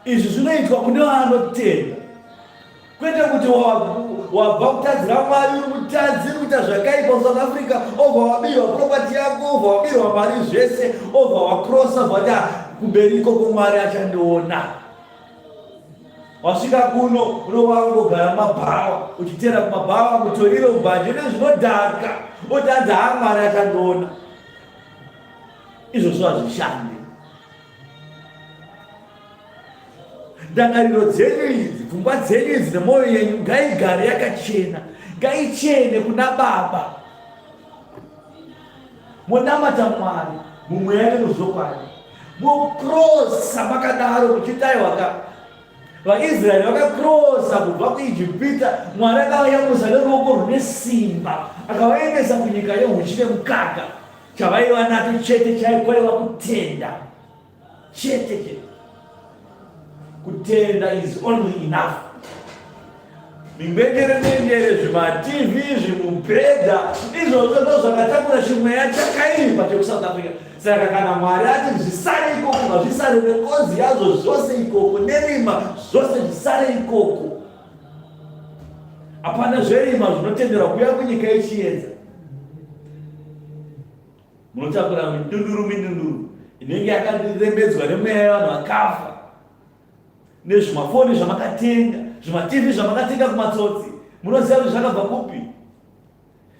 [SPEAKER 1] Izvi zvinoitwa kune vanotenda, kwete kuti wabva kutadzira Mwari, uri mutadzi, uri kuita zvakaipa kuSouth Africa, obva wabirwa property yako, obva wabirwa mari zvese, obva wakrosa, obva wati ah, kumberi ikoko Mwari achandiona. Wasvika kuno unova wangogara mumabhawa, uchitera kumabhawa, mutoriro, mbanje nezvinodhaka, oti hanzi haa Mwari achandiona. Izvozvo hazvishande. Ndangariro dzenyu idzi, pfungwa dzenyu idzi nemwoyo yenyu ngaigare yakachena, ngaichene kuna Baba. Monamata Mwari mumweya nemuzvokwadi, mokrosa makadaro muchiti aiwa ka vaIsraeri vakakrosa kubva kuIjipita, Mwari akavayambusa neruoko rune simba akavaendesa kunyika yehuchi nemukaka. Chavaiva nacho chete chaikwaiva kutenda chete chete. Kutenda is only enough. Mingwengere mengere, zvimaTV, zvimubhedha, izvozvo ndo zvakatakura chimweya chakaipa chekuSouth Africa. Saka kana Mwari ati zvisare ikoko, ngazvisare nengozi yazvo zvose ikoko, nerima zvose zvisare ikoko. Hapana zverima zvinotenderwa kuuya kunyika yechiedza. Munotakura midunduru midunduru inenge yakarembedzwa nemweya yevanhu vakafa nezvimafoni zvamakatenga, zvimaTV zvamakatenga kumatsotsi. Munoziva kuti zvakabva kupi?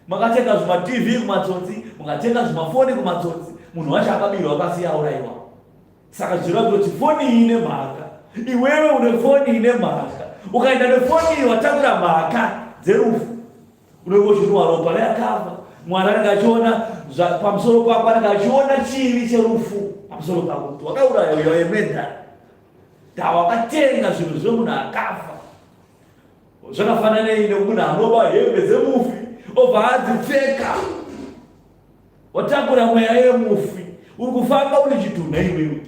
[SPEAKER 1] Makatenga zvimaTV kumatsotsi, mukatenga zvimafoni kumatsotsi, munhu wacho akabirwa akasiya aurayiwa. Saka zvichireva kuti foni iyi ine mhaka. Iwewe une foni ine mhaka. Ukaenda nefoni iyi watakura mhaka dzerufu. Unenge uchinwa ropa reakafa. Mwari anenge achiona pamusoro pako, anenge achiona chivi cherufu pamusoro pako kuti wakauraya uyo wemedha. Wakatenga zvinhu zvemunhu akafa. Zvakafanana nei nemunhu anoba hembe dzemufi obva adzipfeka. Watakura mweya yemufi, uri kufamba uri chitunha iwewe.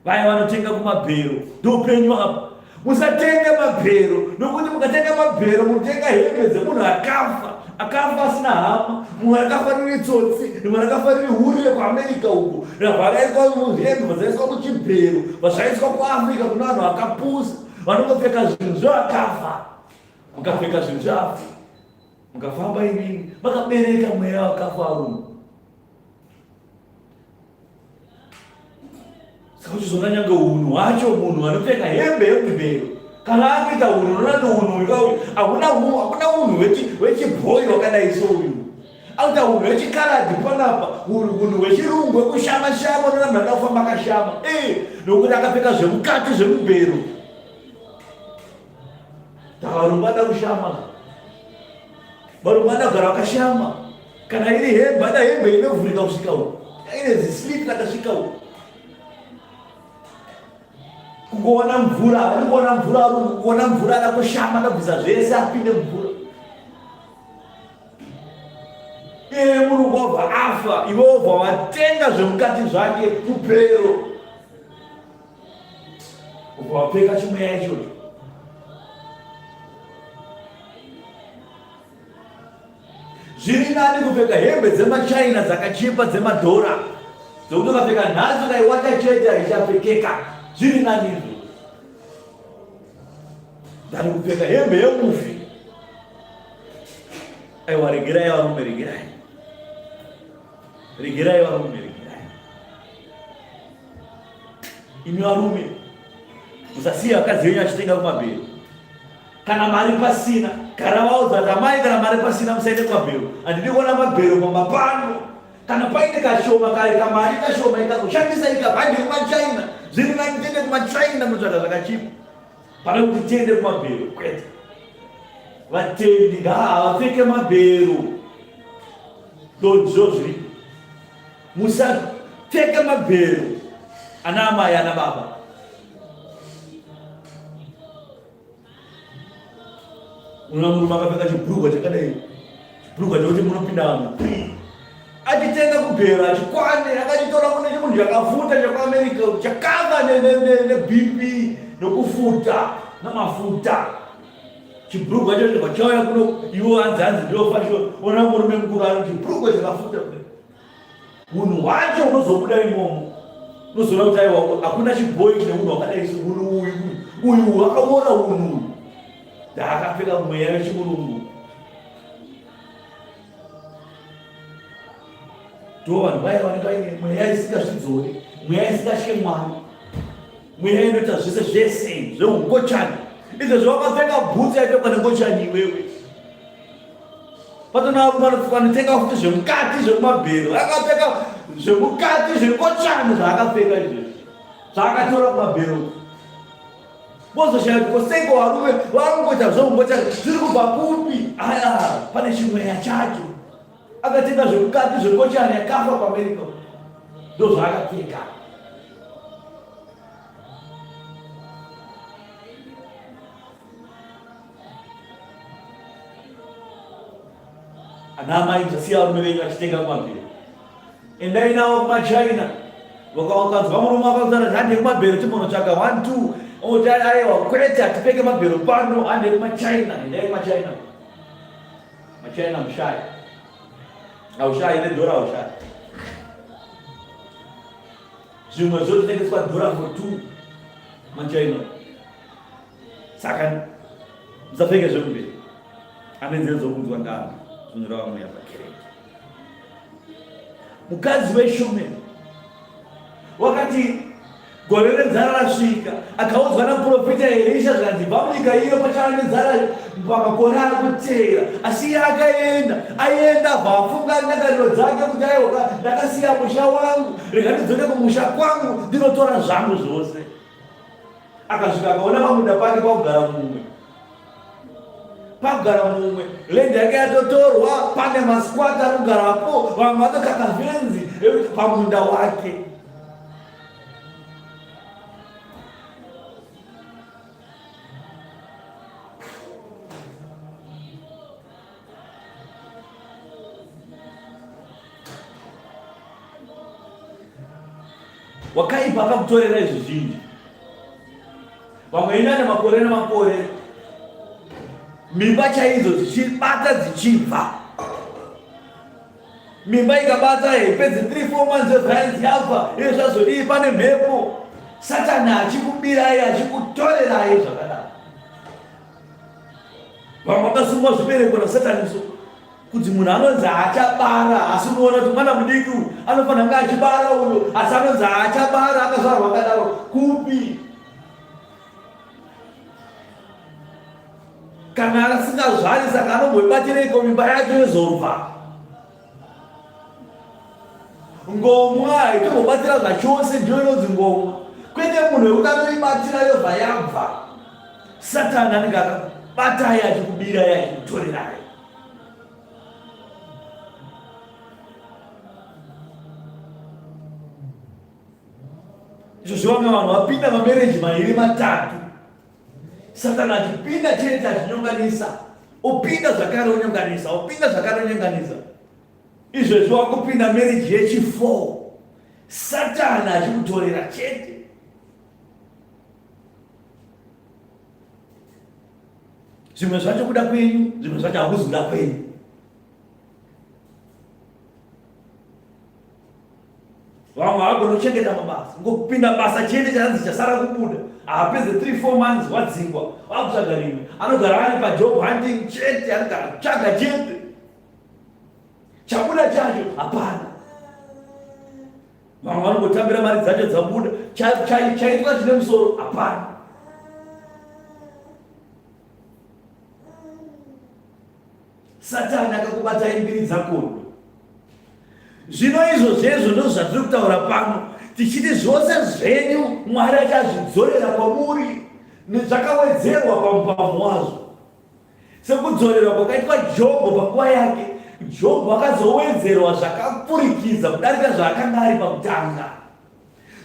[SPEAKER 1] Vaya vanotenga kumabhero ndoupenyu apa. Musatenga mabhero nokuti mukatenga mabhero munotenga hembe dzemunhu akafa, akafa asina hama, mumwe akafa riri tsotsi, rimwe rakafa riri huri rekuAmerica uko, rabva muhembe vazaiswa muchibhero, vazvaiswa kuAfrica kune vanhu vakapusa vanongopfeka zvinhu zvevakafa. Mukapfeka zvinhu zveAfrica mukafamba imimi makabereka mweya wakafa varume. Saka uchizoona nyange unhu hwacho munhu anopfeka hembe yemubhero kana akuita unhu unoona kuti unhu uyu hakuna hakuna unhu wechibhoyi wakadai souyu akuita unhu hwechikaradhi panapa unhu hwechirungu hwekushama shama unoona munhu ada kufamba akashama ee nokuti akapfeka zvemukati zvemubhero Varungu vada kushama, varungu vada kugara vakashama. Kana iri hembe, ada hembe inovhurika kusvika uko, ine zislit rakasvika uko. Kungoona mvura, havadi kuona mvura varungu, kungoona mvura ada kushama, adabvisa zvese apinde mvura. Iye murungu wabva afa, iwe wobva watenga zvemukati zvake kupero. Ubva wapfeka chimweya ichocho. Zviri nani kupfeka hembe dzemachina dzakachipa dzemadhora dzekuti ukapfeka nhasi ukaiwata chete haichapfekeka. Zviri nani izvo than kupfeka hembe yemufi. Aiwa, regerai varume, regerai, regerai varume, regerai. Imi varume musasiye vakadzi venyu vachitenga kumabhero. Kana mari pasina, gara vaudza kuti amai, kana mari pasina musaende kumabhero, handidi kuona mabhero pamba pano. Kana paine kashoma kare kamari kashoma ikako shandisa ikako, handei kumachina. Zviri nani tiende kumachina munotsvaga zvakachipa pane kuti tiende kumabhero. Kwete, vatendi ngaavapfeke mabhero, ndozvo zviripo. Musapfeke mabhero ana amai ana baba. Unoona murume akapfeka chibhurugwa chakadai, chibhurugwa chekuti munopinda vanhu 3 achitenga kubhero achikwane, akachitora kune chimunhu chakafuta chekuAmerica chakava neBP nokufuta namafuta. Chibhurugwa chacho chobva chauya kuno, iwo hanzi hanzi ndiyo fashion. Ona murume mukuru ari chibhurugwa chakafuta kudai, unhu hwacho unozobuda imomo, unozoona kuti aiwa, hakuna chibhoyi chine unhu hwakadai so. Unhu uyu uyu wakaora, unhu uyu ndaakapfeka mweya wechimurungu. Ndo vanhu vaya vanenge vaine mweya isingazvidzori, mweya isingatye Mwari, mweya inoita zvese zvese zveungochani. Izvezvi wakapfeka bhutsu yaitokwa nengochani iwewe. Patona varume vanotenga futi zvemukati zvekumabhero, akapfeka zvemukati zvengochani zvaakapfeka izvezvi zvaakatora kumabhero. Mozoshaya kuti koseiko varume vari kungoita zveungochani, zviri kubva kupi? Aya, pane chimweya chacho. Akatenga zvemukati zvengochani yakafa kuAmerica, ndozvaakapfeka. Ana amai, musasiya varume venyu vachitenga kumabhero, endai navo kumachina. Ukanzwa murume akakutaura kuti handei kumabhero, timbonotsvaga 1 2. Oti aiwa kwete hatipfeke mabhero pano handei kumachina endai kumachina. Machina mushaya. Haushayi nedhora haushayi. Zvimwe zvotengeswa dhora for two machina. Saka musapfeke zvekumberi. Ane nzeve dzokunzwa ndanga zvinoreva mweya pakereke. Mukadzi weshumeri wakati gore renzara rasvika, akaudzwa namuprofita Erisha zvikanzi bva munyika iyo pachava nenzara pamakore ari kuteera. Asi iye akaenda, aenda abva afunga ndangariro dzake kuti aiwa ndakasiya musha wangu, rega ndidzoke kumusha kwangu ndinotora zvangu zvose. Akasvika akaona pamunda pake kwakugara mumwe pagara mumwe land yake yatotorwa pane masquat anogarapo vamwe vatokaka fenzi pamunda wake wakaipa akakutorera izvi zvinji vamwe inane makore nemakore mimba chaidzo dzichibata dzichibva mimba ikabata haipedzi 3 4 months yozvainzi yabva iyo zvazodii pane mhepo satani achikubirai achikutorerai zvakadaro vamwe vakasungwa zvibereko nasatani so kuti munhu anonzi haachabara asi unoona kuti mwana mudiki uyu anofanira kunge achibara uyo asi anonzi haachabara akazvarwa akadaro kupi kana asingazvari saka anomboibatireiko mimba yacho yozobva ngomwa haitombobatira zvachose ndiyo inonzi ngomwa kwete munhu wekuti anoibatira yobva yabva satani anenge akabatai achikubirai achikutorerai izvo zvevamwe vanhu vapinda mamereji mairi matatu satani achipinda chete achinyonganisa opinda zvakare onyonganisa opinda zvakare onyonganisa izvezvi wakupinda mereji yechi4 satani achikutorera chete zvimwe zvacho kuda kwenyu zvimwe zvacho hakuzi kuda kwenyu vamwe havagona kuchengeta mabasa ngokupinda basa chete chanzi chasara kubuda haapedze 3 4 months wadzingwa wakutsvaga rimwe anogara ari pajob hunting chete anogara kutsvaga chete chabuda chacho hapana vamwe vanongotambira mari dzacho dzabuda chaitwa chine musoro hapana Satani akakubatai mbiri dzakondo. Zvino izvo zvezvo ndozvatiri kutaura pano tichiti zvose zvenyu Mwari achazvidzorera kwamuri zvakawedzerwa pamupamho wazvo. Sekudzorerwa kwakaitwa Jobho panguva yake, Jobho akazowedzerwa zvakapfurikidza kudarika zvaakanga ari pakutanga.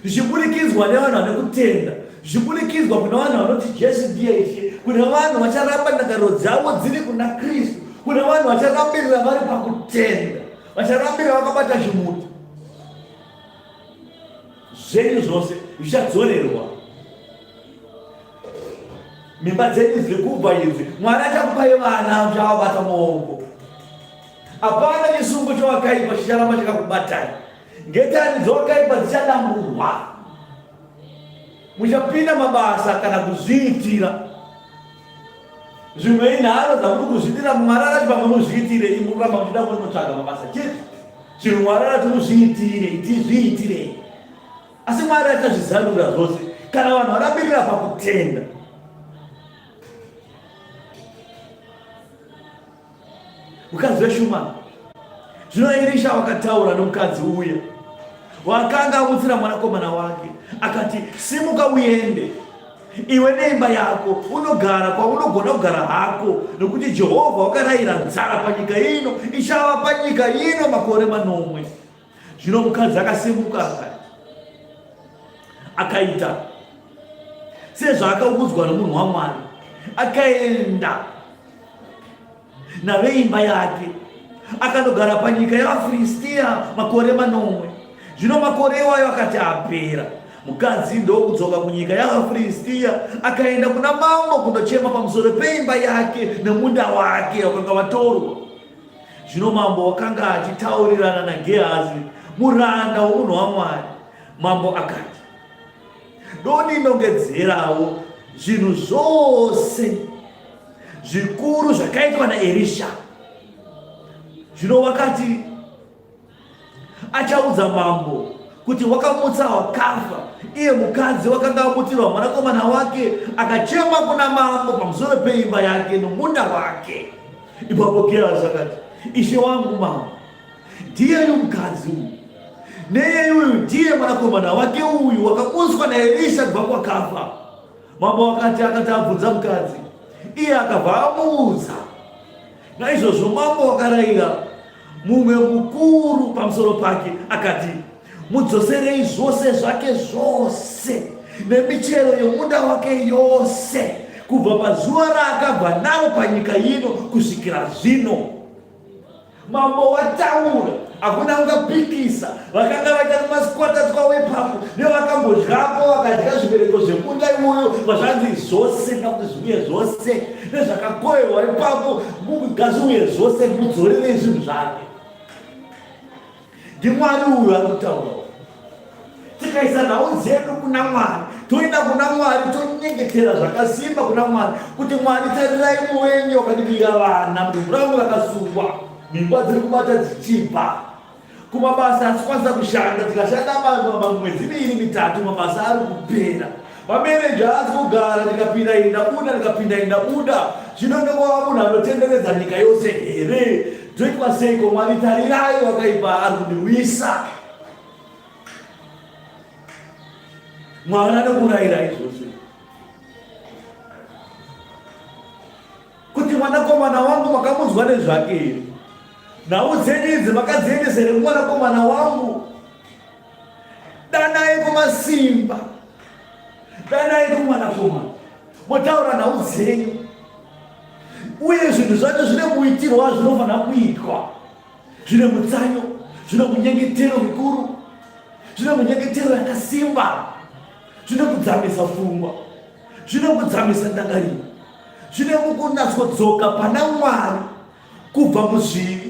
[SPEAKER 1] Zvichiburikidzwa nevanhu vane kutenda, zvichiburikidzwa kune vanhu vanoti Jesu ndiye Ishe, kune vanhu vacharamba ndangariro dzavo dziri kuna Kristu, kune vanhu vacharambirira vari pakutenda, vacharambirira vakabata chimuti. Zvenyu zvose zvichadzorerwa. Mimba dzenyu dziri kubva idzi, Mwari achakupai vana muchavabata mumaoko. Hapana chisungo chewakaipa chicharamba chakakubatai. Ngetani dzowakaipa dzichadamburwa. Muchapinda mabasa kana kuzviitira. Zvimwe inharo dzamuri kuzviitira Mwari akati pamwe muzviitire imi kuramba muchida kunotsvaga mabasa chete. Zvinhu Mwari akati muzviitire, tizviitirei. Asi Mwari achazvizarura zvose kana vanhu varambirira pakutenda. Mukadzi weshuma. Zvino Erisha wakataura nomukadzi uya wakanga amutsira mwanakomana wake, akati, Simuka uende iwe neimba yako, unogara kwaunogona kugara hako, nokuti Jehovha wakarayira nzara panyika ino, ichava panyika ino makore manomwe. Zvino mukadzi akasimuka akati, akaita sezvaakaudzwa nomunhu waMwari, akaenda naveimba yake akanogara panyika yevaFiristia makore manomwe. Zvino makore iwayo akati apera, Mukadzi ndokudzoka kunyika yavaFiristia, akaenda kuna mambo kundochema pamusoro peimba yake nemunda wake wakanga watorwa. Zvino mambo wakanga achitaurirana naGehazi, muranda womunhu waMwari. Mambo akati, Dondinongedzerawo zvinhu zvose zvikuru zvakaitwa naErisha. Zvino wakati achaudza mambo kuti wakamutsa wakafa, iye mukadzi wakanga amutsirwa mwanakomana wake, akachema kuna mambo pamusoro peimba yake nomunda wake. Ipapo Gehazi akati, Ishe wangu mambo, ndiyeyu mukadzi uyu, neyeyu uyu ndiye mwanakomana wake uyu wakamutswa naErisha kubva kwakafa. Mambo akati akati abvunza mukadzi, iye akabva amuudza. Naizvozvo mambo wakarayira mumwe mukuru pamusoro pake akati, Mudzoserei zvose zvake zvose nemichero yomunda wake yose kubva pazuva raakabva naro panyika ino kusvikira zvino. Mambo wataura, hakuna ungapikisa. Vakanga vaita kumasquatters kwavo ipapo nevakambodyapo vakadya zvibereko zvemunda iwoyo, vazvanzi zvose ngakuti zviuye zvose nezvakakohwewa ipapo ngazviuye zvose, mudzorerei zvinhu zvake. NdiMwari uyu ari kutaura. Tikaisa nhau dzedu kuna Mwari, toenda kuna Mwari, tonyengetera zvakasimba kuna Mwari kuti Mwari tarirai muvengi wakandibira vana, mudumbu rangu rakasungwa, mimba dziri kubata dzichibva kumabasa asikwanisa kushanda. Tikashanda mwedzi miiri mitatu, mabasa ari kupera, mamereji haasi kugara. Ndikapinda iyi ndabuda, ndikapinda iyi ndabuda. Zvino ndongova munhu anotenderedza nyika yose here? Toitwa seiko? Mwari tarirai, wakaipa ari kundiwisa. Mwari anokurayira izvozvo kuti mwanakomana wangu makamunzwa nezvake here? Nhau dzenyu idzi makadziendesa here kumwanakomana wangu? Danai kumasimba, danai kumwanakomana, motaura nhau dzenyu, uye zvinhu zvacho zvine muitirwo wazvinofanira kuitwa, zvine mutsanyo, zvine munyengetero mikuru, zvine munyengetero yakasimba, zvine kudzamisa pfungwa, zvine kudzamisa ndangariro, zvine mukunatsodzoka pana Mwari kubva muzvivi,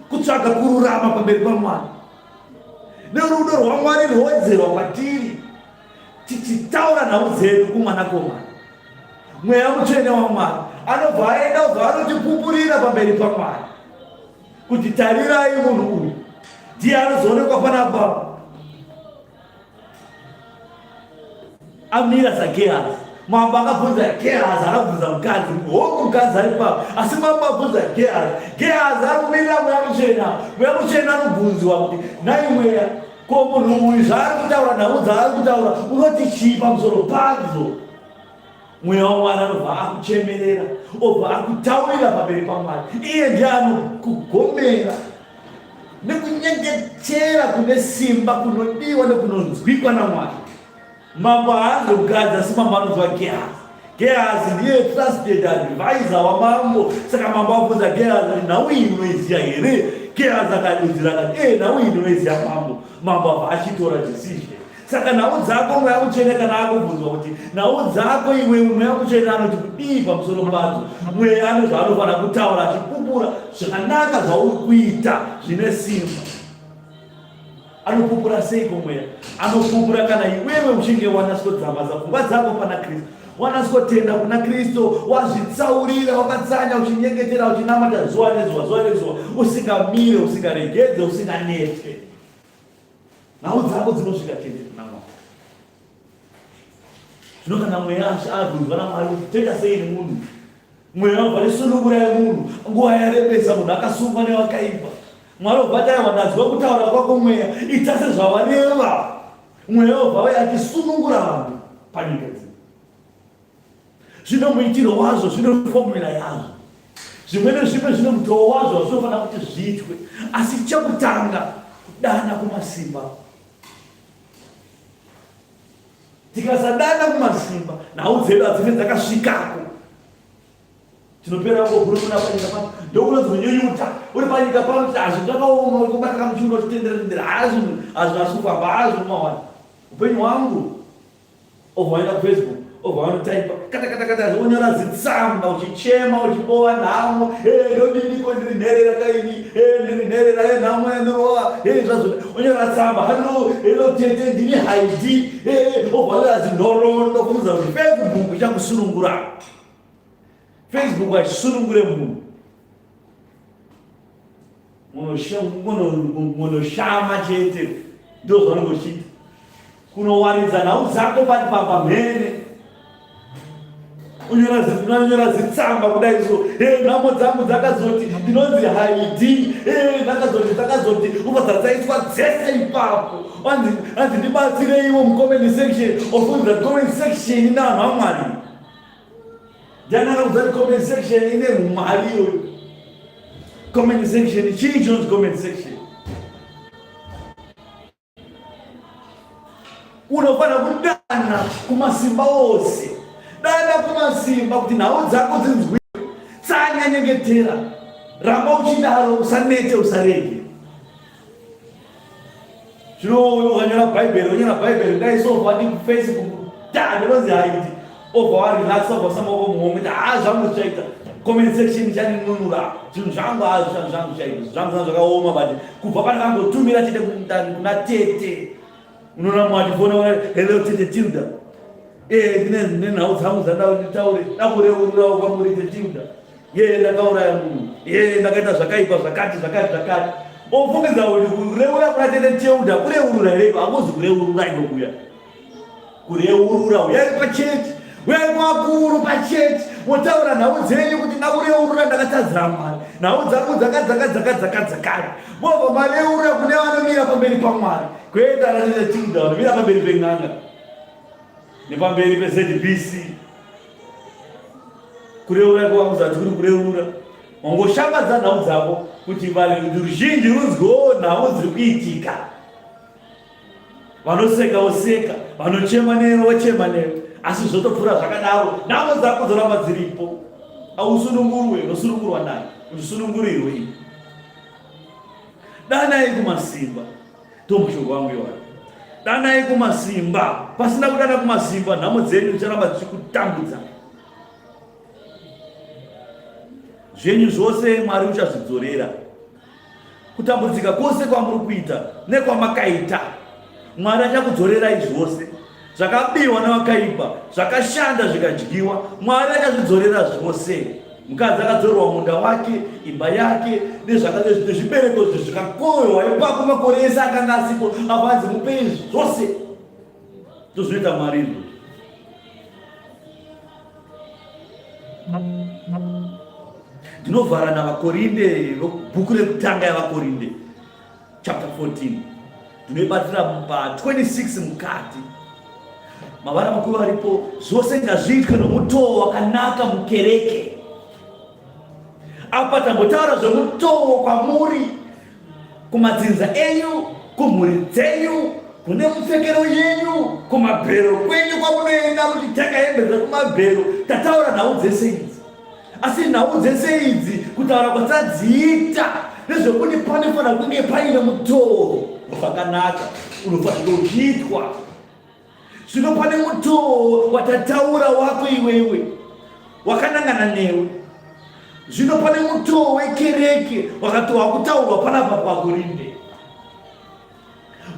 [SPEAKER 1] kutsvaga kururama pamberi paMwari nerudo rwaMwari rwowedzerwa kwatiri tichitaura nhau dzedu kumwanakomana. Mweya Mutsvene waMwari anobva aenda obva anotipupurira pamberi paMwari kuti tarirai munhu uyu ndiye anozoonekwa panapa amira saGehazi. Mambo akabvunza Gehazi, akabvunza mukadzi, hongu mukadzi ari papa, asi mambo abvunza Gehazi. Gehazi ari kumirira Mweya Mutsvena. Mweya Mutsvena anobvunziwa kuti nhai Mweya, ko munhu uyu zvaari kutaura, nhau dzaari kutaura, unoti chii pamusoro padzo? Mweya waMwari anobva akuchemerera, obva akutaurira pamberi paMwari. Iye ndiye anokugomera nekunyengetera kune simba kunodiwa nekunonzwikwa naMwari. Mambo haanzwe mukadzi asi mambo anonzwa Gehazi. Gehazi ndiye trusted advisor wamambo. Saka mambo abvunza Gehazi kuti nhau iyi unoiziva here? Gehazi akadudzira akati ee nhau iyi ndinoiziva mambo. Mambo abva achitora decision. Saka nhau dzako Mweya Mutsvene kana akubvunzwa kuti nhau dzako iwe Mweya Mutsvene anoti kudii pamusoro padzo, Mweya ane zvaanofanira kutaura achipupura zvakanaka zvauri kuita zvine simba. Anopupura seiko Mweya? Anopupura kana iwewe uchinge wanatsodzamasa pfungwa dzako pana Kristu, wanatsotenda kuna Kristu, wazvitsaurira, wakatsanya, uchinyengetera, uchinamata zuva nezuva, zuva nezuva, usingamire, usingaregedze, usinganete. Nhau dzako dzinosvika chete kuna Mwari. Zvino kana mweya abvunzwa naMwari kuti toita sei nemunhu, mweya wabva nesunungurai munhu, nguva yarebesa, munhu akasungwa nevakaipa. Mwari obva ati aiwa, ndanzwa kutaura kwako mweya, ita sezvawareva. Mweya obva auya achisunungura vanhu panyika dzino. Zvino muitiro wazvo, zvino fomula yazvo, zvimwe nezvimwe zvine mutoo wazvo wazvinofanira kuti zviitwe. Asi chekutanga kudana kumasimba. Tikasadana kumasimba, nhau dzedu hadzine dzakasvikako. Tinopera kungogurukura panyika pano, ndokunonzi kunyunyuta uri panyika pano kuti hazvinhu zvakaoma, uri kubata kamuchiuno uchitenderera tendera, hazvinhu hazvina kufamba, hazvinhu mawani. Upenyu hwangu obva waenda kufacebook obva wanotaipa kata kata kata wonyora zitsamba uchichema uchibova nhamo ndodiniko ndiri nherera kaini ndiri nherera yenhamo yandirova zvazo onyora tsamba hallo hello tete ndini haidi obva wanyora zinhoroondo kuudza kuti facebook ichakusunungura facebook hachisunungure munhu Munoshama chete ndozvaunenge uchiita kunowaridza nhau dzako pari pamhene unyora zitsamba kudai so e nhamo dzangu dzakazoti ndinonzi haidi e ndakazoti dzakazoti ubva dzadzaiswa dzese ipapo anzi ndibatsireiwo mucomment section ofunza comment section ine vanhu vamwari Ndiani akaudza kuti comment section ine mari iyoyo? Comment section chii chinonzi comment section? Unofanira kudana kumasimba ose, dana kumasimba kuti nhau dzako dzinzwiwe. Tsanya, nyengetera, ramba uchidaro, usanete, usarege. Zvino ukanyora bhaibheri wonyora bhaibheri dai so vadi kufacebook ta ndinonzi haiti obva warelaxa obva usa maoko muhomwe ta haa zvangu zvichaita comment section ichaninunura zvinhu zvangu haa zvinhu zvangu zvichaita zvinhu zvangu zvangu zvakaoma but kubva pandakangotumira chete kuna tete unoona mwatifona hello tete tilda eh ndine nhau dzangu dzandau nditaure dakureururawo kwamuri tete tilda Yee ndakauraya munhu, yee ndakaita zvakaipa zvakati zvakati zvakati. Ofungidza kuti kureura kuna tete Tilda kureurura here iko? Hakuzi kureurura iko kuya. Kureurura uyai pachechi, uyai kwakuru pachechi, motaura nhau dzenyu kuti ndakureurura ndakatadzira Mwari. Nhau dzangu dzakati dzakati dzakati dzakati dzakati. Mobva mareurura kune vanomira pamberi paMwari. Kwete ana tete Tilda vanomira pamberi pen'anga. Nepamberi peZBC. Kureura kwakuzati kuri kureura wangoshambadza nhau dzako kuti vanhu ruzhinji runzwewo nhau dziri kuitika vanoseka voseka vanochema newe vochema newe asi zvotopfuura zvakadaro nhau dzako dzoramba dziripo ausunungurwe unosunungurwa naye uchisunungurirwe danai kumasimba Ndomashoko angu iwayo. Danai kumasimba. Pasina kudana kumasimba, nhamo dzenyu dzicharamba dzichikutambudza. Zvenyu zvose Mwari uchazvidzorera. Kutambudzika kwose kwamuri kuita nekwamakaita, Mwari achakudzorerai zvose. Zvakabiwa nevakaipa, zvakashanda zvikadyiwa, Mwari achazvidzorera zvose. Mukadzi akadzorerwa munda wake, imba yake, nezvibereko zvikakohwewa ipapo makore ese akanga asipo, apo anzi mupei zvose. Ndozvinoita Mwari izvozvo. Ndinovhara navaKorinde, bhuku rekutanga yavaKorinde. chapter 14 ndinoibatira pa 26 mukati mavara makuru aripo zvose ngazviitwe nomutoo wakanaka mukereke apa tambotaura zvemutoo kwamuri kumadzinza enyu kumhuri dzenyu kune mupfekero yenyu kumabhero kwenyu kwamunoenda muchitenga hembe dzekumabhero tataura nhau dzese idzi Asi nhau dzese idzi kutaura kwatsadziita ndezvekuti panofanira kunge paine mutoo wakanaka unofanira uchiitwa. Zvino pane mutoo watataura wako iwewe wakanangana newe. Zvino pane mutoo wekereke wakati wakutaurwa panapa paKorinde.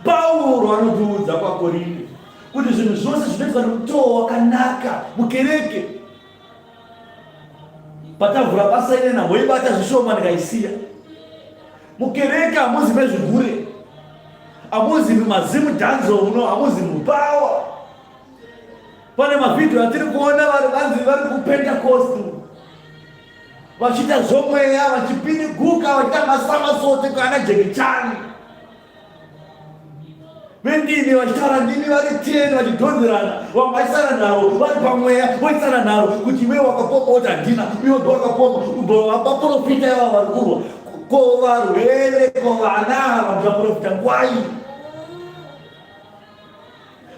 [SPEAKER 1] Pauro anotiudza kwaKorinde kuti zvinhu zvose zvinoitwa nemutoo wakanaka mukereke Patavhura basa ine nhambo ibata zvishoma ndikaisiya. Mukereke hamuzi mezvigure. Hamuzi mumazimu dhanzo muno, hamuzi mubawa. Pane mavhidhiyo atiri kuona vari vanzi vari kuPentecost. Vachiita zvomweya, vachipiniguka, vachiita masamasote kana jekichani. Vendimi vachitaura ndimi vari ten vachidhonzerana, vamwe vachisara nharo vari pamweya voisana nharo kuti iwe wakapomba woti handina, iwe ndo wakapomba ubva vaprofita ivava vari kurwa ko varwere ko vana ava ndivaprofita ngwai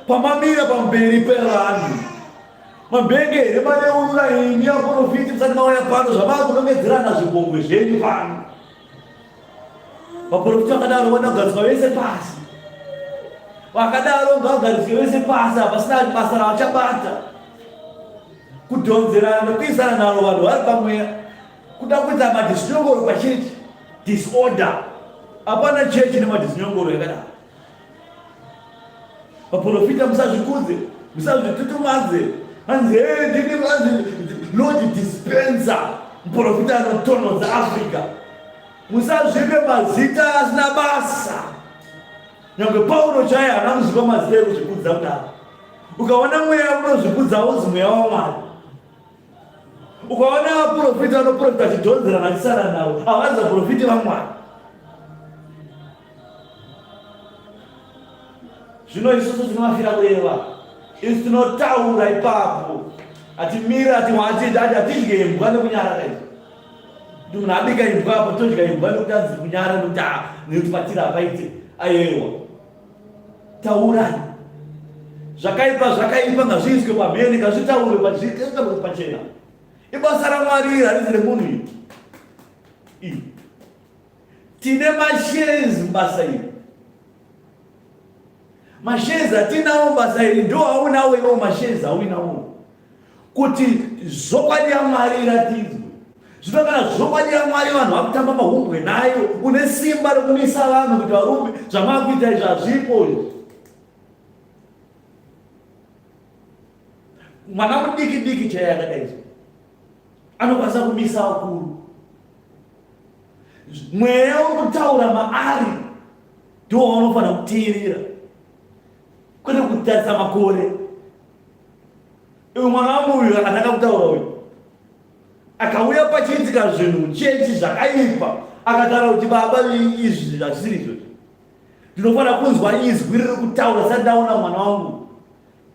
[SPEAKER 1] pamamira pamberi pevanhu mabhenge here mareurura ini vaprofiti musati mauya pano zvamakunongedzerana zvigongwe zvenyu pano Vaprofita vakadaro vanogadzwa vese pasi. Vakadaro ngavagariswe vese pasi, hapasina basa ravachabata. Kudhonzerana nekuisana naro vanhu vari pamweya, kuda kuita madhisinyongoro pachechi, disorder. Hapana chechi nemadhisinyongoro yakadaro. Vaprofita musazvikudze, musazvitutumadze. Hanzi hey, ndini hanzi Lord dispenser, muprofita anotonhodza Africa. Musazvipe mazita asina basa. Nyangwe Pauro chaiye haana kuzvipa mazita ekuzvikudza kudaro. Ukaona mweya unozvikudza hauzi mweya waMwari. Ukaona vaprofita vanoprofita vachidhonzerana vachisara navo, havazi vaprofiti vaMwari. Zvino isusu tinovafira kureva, isu tinotaura ipapo, hatimiri hatidye imbwa nekunyarara izvi. Kuti munhu abika imbwa apo todya imbwa nekuti anzi kunyara nekuti ah, nekuti patiri hapaite. Ayewa. Taurai. Zvakaipa zvakaipa ngazviiswe pamhene ngazvitaurwe pachena. Ibasa raMwari iri harizi remunhu iri. Iri. Tine mashares mubasa iri. Mashares atinawo mubasa iri ndo aunawo iwo mashares auinawo. Kuti zvokwadi yaMwari iratidzwe. Zvino kana zvokwadi yaMwari vanhu vakutamba mahumbwe nayo, une simba rekumisa vanhu kuti varume zvamakuita izvi hazvipo izvi. Mwana mudiki diki chaiye akadai anokwanisa kumisa vakuru. Mweya uri kutaura maari ndiwo waunofanira kuteerera, kwete kutarisa makore. Uyu mwana wangu uyu akatanga kutaura uyu akauya pachiitika zvinhu muchechi zvakaipa, akataura kuti baba, izvi hazvisiri izvo, ndinofanira kunzwa izwi riri kutaura sati ndaona mwana wangu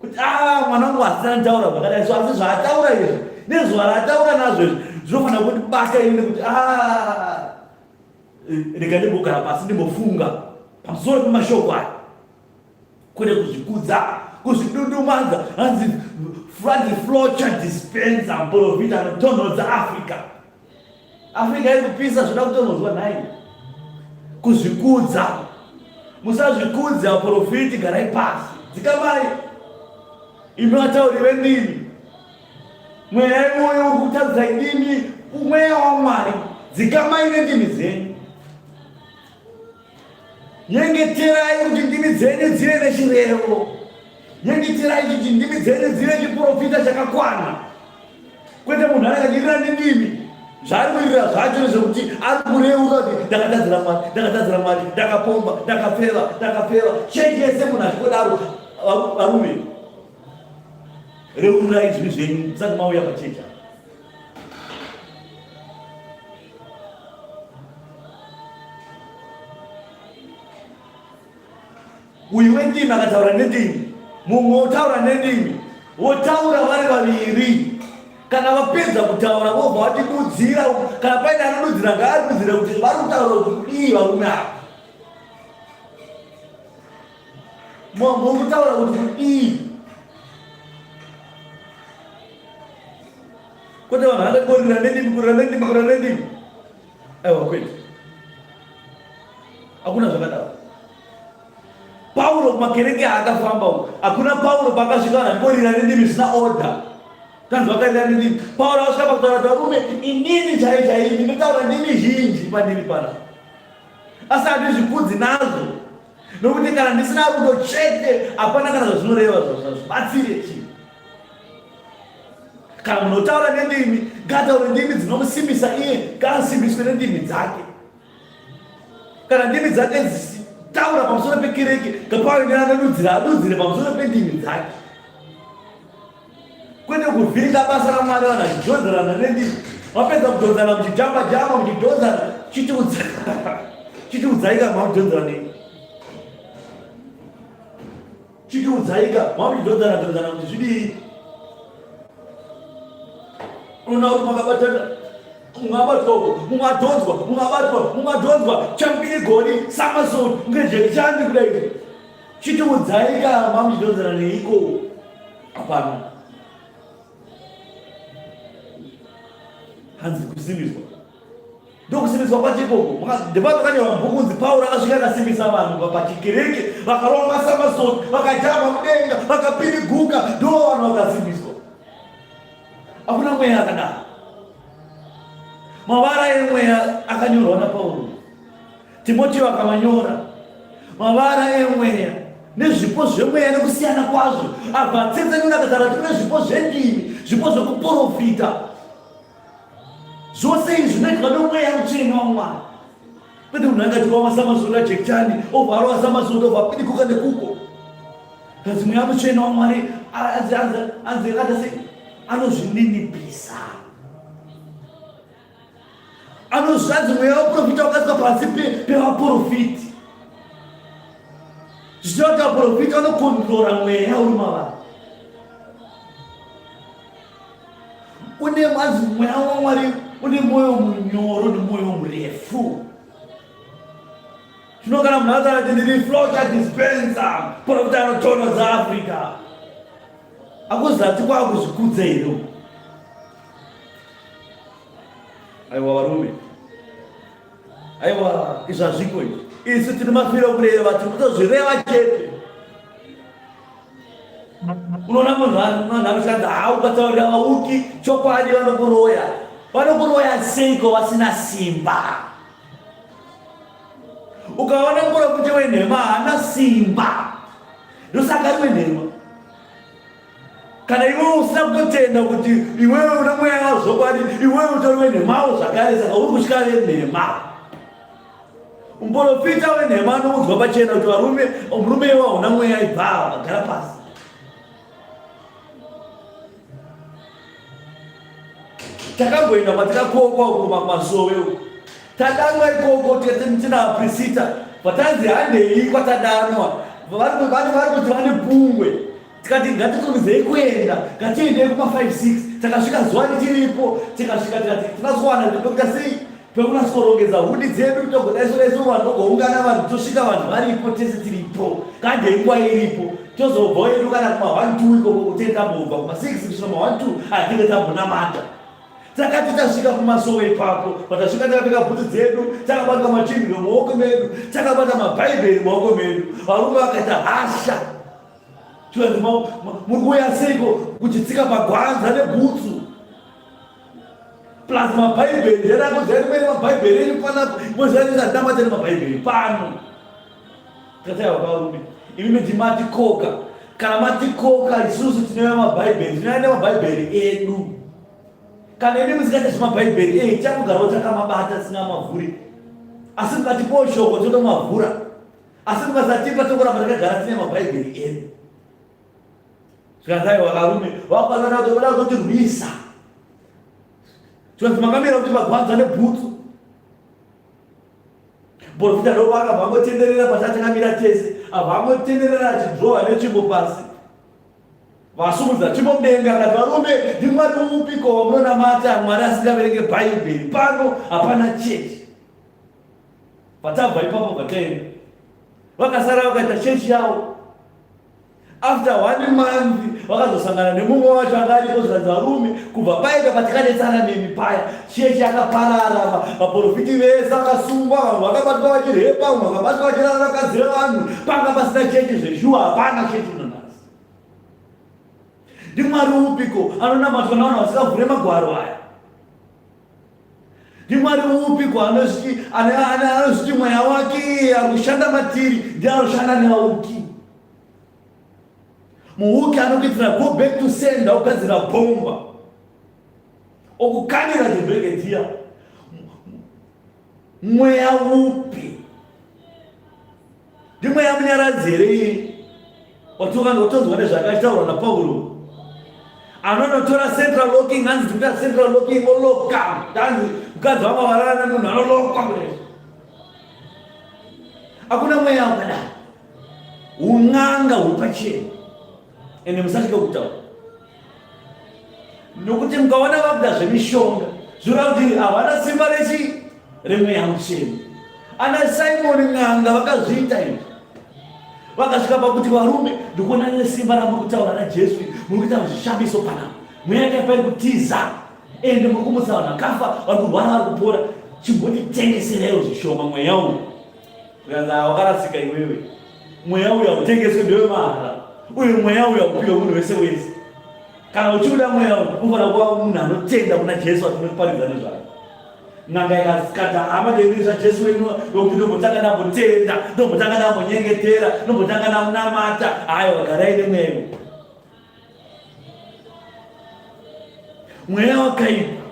[SPEAKER 1] kuti ah, mwana wangu asina nditaura zvakadai so, asi zvaataura izvi nezuva raataura nazvo izvi zvinofanira kundibata ini kuti ah, rega ndimbogara pasi ndimbofunga pamusoro pemashoko aya, kwete kuzvikudza kuzvidundumadza. Hanzi Frank Flocha dispenser, muprofita anotonhodza Africa. Africa iri kupisa zvoda kutonhodzwa nhai. Kuzvikudza, musazvikudze vaprofiti, garai pasi, dzikamai imi vatauri vendimi. Mweya iwoyo uri kutaridza indimi mweya waMwari, dzikamai nendimi dzenyu. Nyengeterai kuti ndimi dzenyu dzive nechirevo. Nyengeterai kuti ndimi dzenyu dzive chiprofita chakakwana. Kwete munhu anenge achirira nendimi. Zvaari kuririra zvacho ndezvekuti ari kureura kuti ndakatadzira Mwari, ndakatadzira Mwari, ndakapomba, ndakapfeva, ndakapfeva. Chechi yese munhu achingodaro. Varume, reurai zvinhu zvenyu musati mauya pachechi apa. Uyu wendimi akataura nendimi, mumwe wotaura nendimi, votaura vari vaviri. Kana vapedza kutaura vobva vatidudzira, kana paine anodudzira ngaadudzire kuti vari kutaura kuti kudii varume ava. Muri kutaura kuti kudii? Kwete vanhu vanoda kurira nendimi, kurira nendimi, kurira nendimi. Aiwa kwete. Hakuna zvakadaro. Pauro kumakereke aakafamba uko, hakuna Pauro paakasvika vanhu vachingorira nendimi zvisina order. Tanzi vakarira nendimi. Pauro akasvika pakutaura kuti varume, inini chai chai ndinotaura ndimi zhinji pandiri pana. Asi handizvikudzi nazvo. Nokuti kana ndisina rudo chete, hapana kana zvazvinoreva zvazvibatsire chii. Kana munhu otaura nendimi, ngaataure ndimi dzinomusimbisa iye, ngaasimbiswe nendimi dzake. Kana ndimi dzake dzichitaura pamusoro pekereke, ngapave neanodudzira adudzire pamusoro pendimi dzake. Kwete kuvhiringa basa raMwari vanhu vachidhonzerana nendimi. Vapedza kudhonzana muchijamba jamba muchidhonzana, chitiudzai kana makudhonzana nei. Chitiudzaika makuchidhonzana dhonzana kuti zvidii? Unoona kuti makabatana mumwe abatwa uko, mumwe adhonzwa, mumwe abatwa, mumwe adhonzwa, chambiri goni, samason, ngejechandi kudai. Chitiudzaika mamuchidhonzana neiko? Hapana. Hanzi kusimbiswa. Ndokusimbiswa kwacho ikoko. Ndipo pakanyorwa mubhuku kunzi Pauro akasvika akasimbisa vanhu pachikereke. vakarova masamasoni, vakajamba mudenga, vakapiriguka, ndo vanhu vakasimbiswa. Hakuna mweya akadaro. Mavara emweya akanyorwa naPauro, Timoteo akamanyora. Mavara emweya nezvipo zvemweya nekusiyana kwazvo. Abva atsetsenura akataura kuti kune zvipo zvendimi, zvipo zvekuprofita. Zvose izvi zvinoitwa nomweya mutsvene waMwari. Kwete munhu anga achirova masamasota jekchani obva arova samasota obva apidikuka nekuko. Kanzi mweya mutsvene waMwari anzi anzi anzi akaita sei? Anozvininipisa. Anozvanzi mweya waprofita wakaiswa pasi pevaprofiti. Zvichireva kuti vaprofita vanokontrora mweya uri mavari. Une anzi mweya waMwari une mwoyo munyoro nemwoyo murefu. Zvino kana munhu akati ndiri flocha dispenser, profita anotonodza Africa. Akuzati kwakuzvikudza here? Aiwa varume. Aiwa izvi hazviko izvi. Isu tiri mafiro kureva, tiri kutozvireva chete. Unoona munhu anoshanda haa ukataurira vauki chokwadi vanokuroya. Vanokuroya seiko vasina simba? Ukaona muprofita wenhema haana simba. Ndosaka ari wenhema. Kana iwewe usina kutotenda kuti iwewe una mweya wazvokwadi, iwewe utori wenhemawo zvakare, saka uri kutya venhema. Muprofita wenhema anoudzwa pachena kuti varume, murume iwe hauna mweya, ibva apa, gara pasi. Takamboenda kwatikakokwa uko masowe uko. Tadanwa ikoko tina Prisita. Vatanzi handei kwatadanwa. Vari kuti vane pungwe. Tikati ngatikurudzei kuenda, ngatiendei kuma 5 6. Takasvika zuva richiripo, tikasvika tikati tinazowana pekuita sei? Pekunatsorongedza huni dzedu togodaiso daiso vanhu togoungana vanhu tosvika vanhu varipo tese tiripo. Kandei nguva iripo. Tozobva yedu kana kuma 1 2 ikoko kutenge tambobva kuma 6 kusvika kuma 1 2 atinge tambonamata. Takati tasvika kumasowe ipapo, patasvika takapfeka bhutsu dzedu, takabata machinhiro mumaoko medu, takabata mabhaibheri mumaoko medu. Varume vakaita hasha. Chivanzi muri kuuya seiko kuchitsika pagwanza nebhutsu? Plus mabhaibheri nderakuziva rimwe mabhaibheri enyu panapa, moziva kuti ndamata nemabhaibheri pano. Tataiwa varume, imi miti matikoka. Kana matikoka isusu tinouya mabhaibheri, tinouya nemabhaibheri edu. Kana imi musingaite zvemabhaibheri, eh, tichangogarawo takamabata tisingamavhuri. Asi mukatipawo shoko totomavhura. Asi mukasatipa tongoramba takagara tine mabhaibheri edu. Zvikanzi aiwa varume vakwanisa kuti vada kutotirwisa. Zvikanzi makamira kuti magwanza nebhutsu. Profita ndo akabva angotenderera pasi achakamira tese, abva angotenderera achidrowa netsvimbo pasi. Vasumudza tsvimbo mudenga akati, varume, ndiMwari upiko wamunonamata, Mwari asingaverenge Bhaibheri? Pano hapana chechi. Patabva ipapo vataenda, vakasara vakaita chechi yavo. After one month vakazosangana nemumwe wacho anga aripo zvikanzi varume kubva paika patikanetsana nemi paya chechi yakaparara vaprofiti vese vakasungwa vamwe vakabatwa vachirepa vamwe vakabatwa vachirara vakadzi vevanhu panga pasina chechi zveshuwa hapana chechi unonhasi ndimwari upiko anonamatwa navanhu vasingavhure magwaro aya Ndimwari upi ko anozviti mweya wake iye ari kushanda matiri ndiye anoshanda nevauki. Muuki anokuitira go back to sender ogadzira bhomba okukandira chibregedia. Mweya upi? Ndimweya munyaradzi here iye watonzwa nezvakataurwa naPauro? Anonotora central locking, hanzi tikuita central locking, oloka. Hanzi mukadzi wangu avarara nemunhu anolokwa kudai. Hakuna mweya wakadai. Un'anga huri pachena. Ende musatye kutaura. Nokuti mukaona vakuda zvemishonga zvoreva kuti havana simba rechi remweya mutsvene. Ana Simoni n'anga vakazviita izvi, vakasvika pakuti varume, ndikuona nesimba ramuri kutaura naJesu, muri kuita zvishamiso panapa, mweya yakaipa iri kutiza, ende muri kumutsa vanhu vakafa, vari kurwara, vari kupora, chimbonditengesereiwo zvishoma mweya uyu. Zvikanzi, wakarasika iwewe. Mweya uyu hautengeswe, ndewemahara. Uyu mweya uyu haupiwe munhu wese wese. Kana uchiuda mweya uyu, unofanira kuva munhu anotenda kuna Jesu atinoparidza nezvake. N'anga ikakata hama ndeiri zvaJesu wenyu nokuti ndombotanga ndambotenda, ndombotanga ndambonyengetera, ndombotanga ndamunamata. Aiwa, garai nemweya iwoyo. Mweya wakaipa,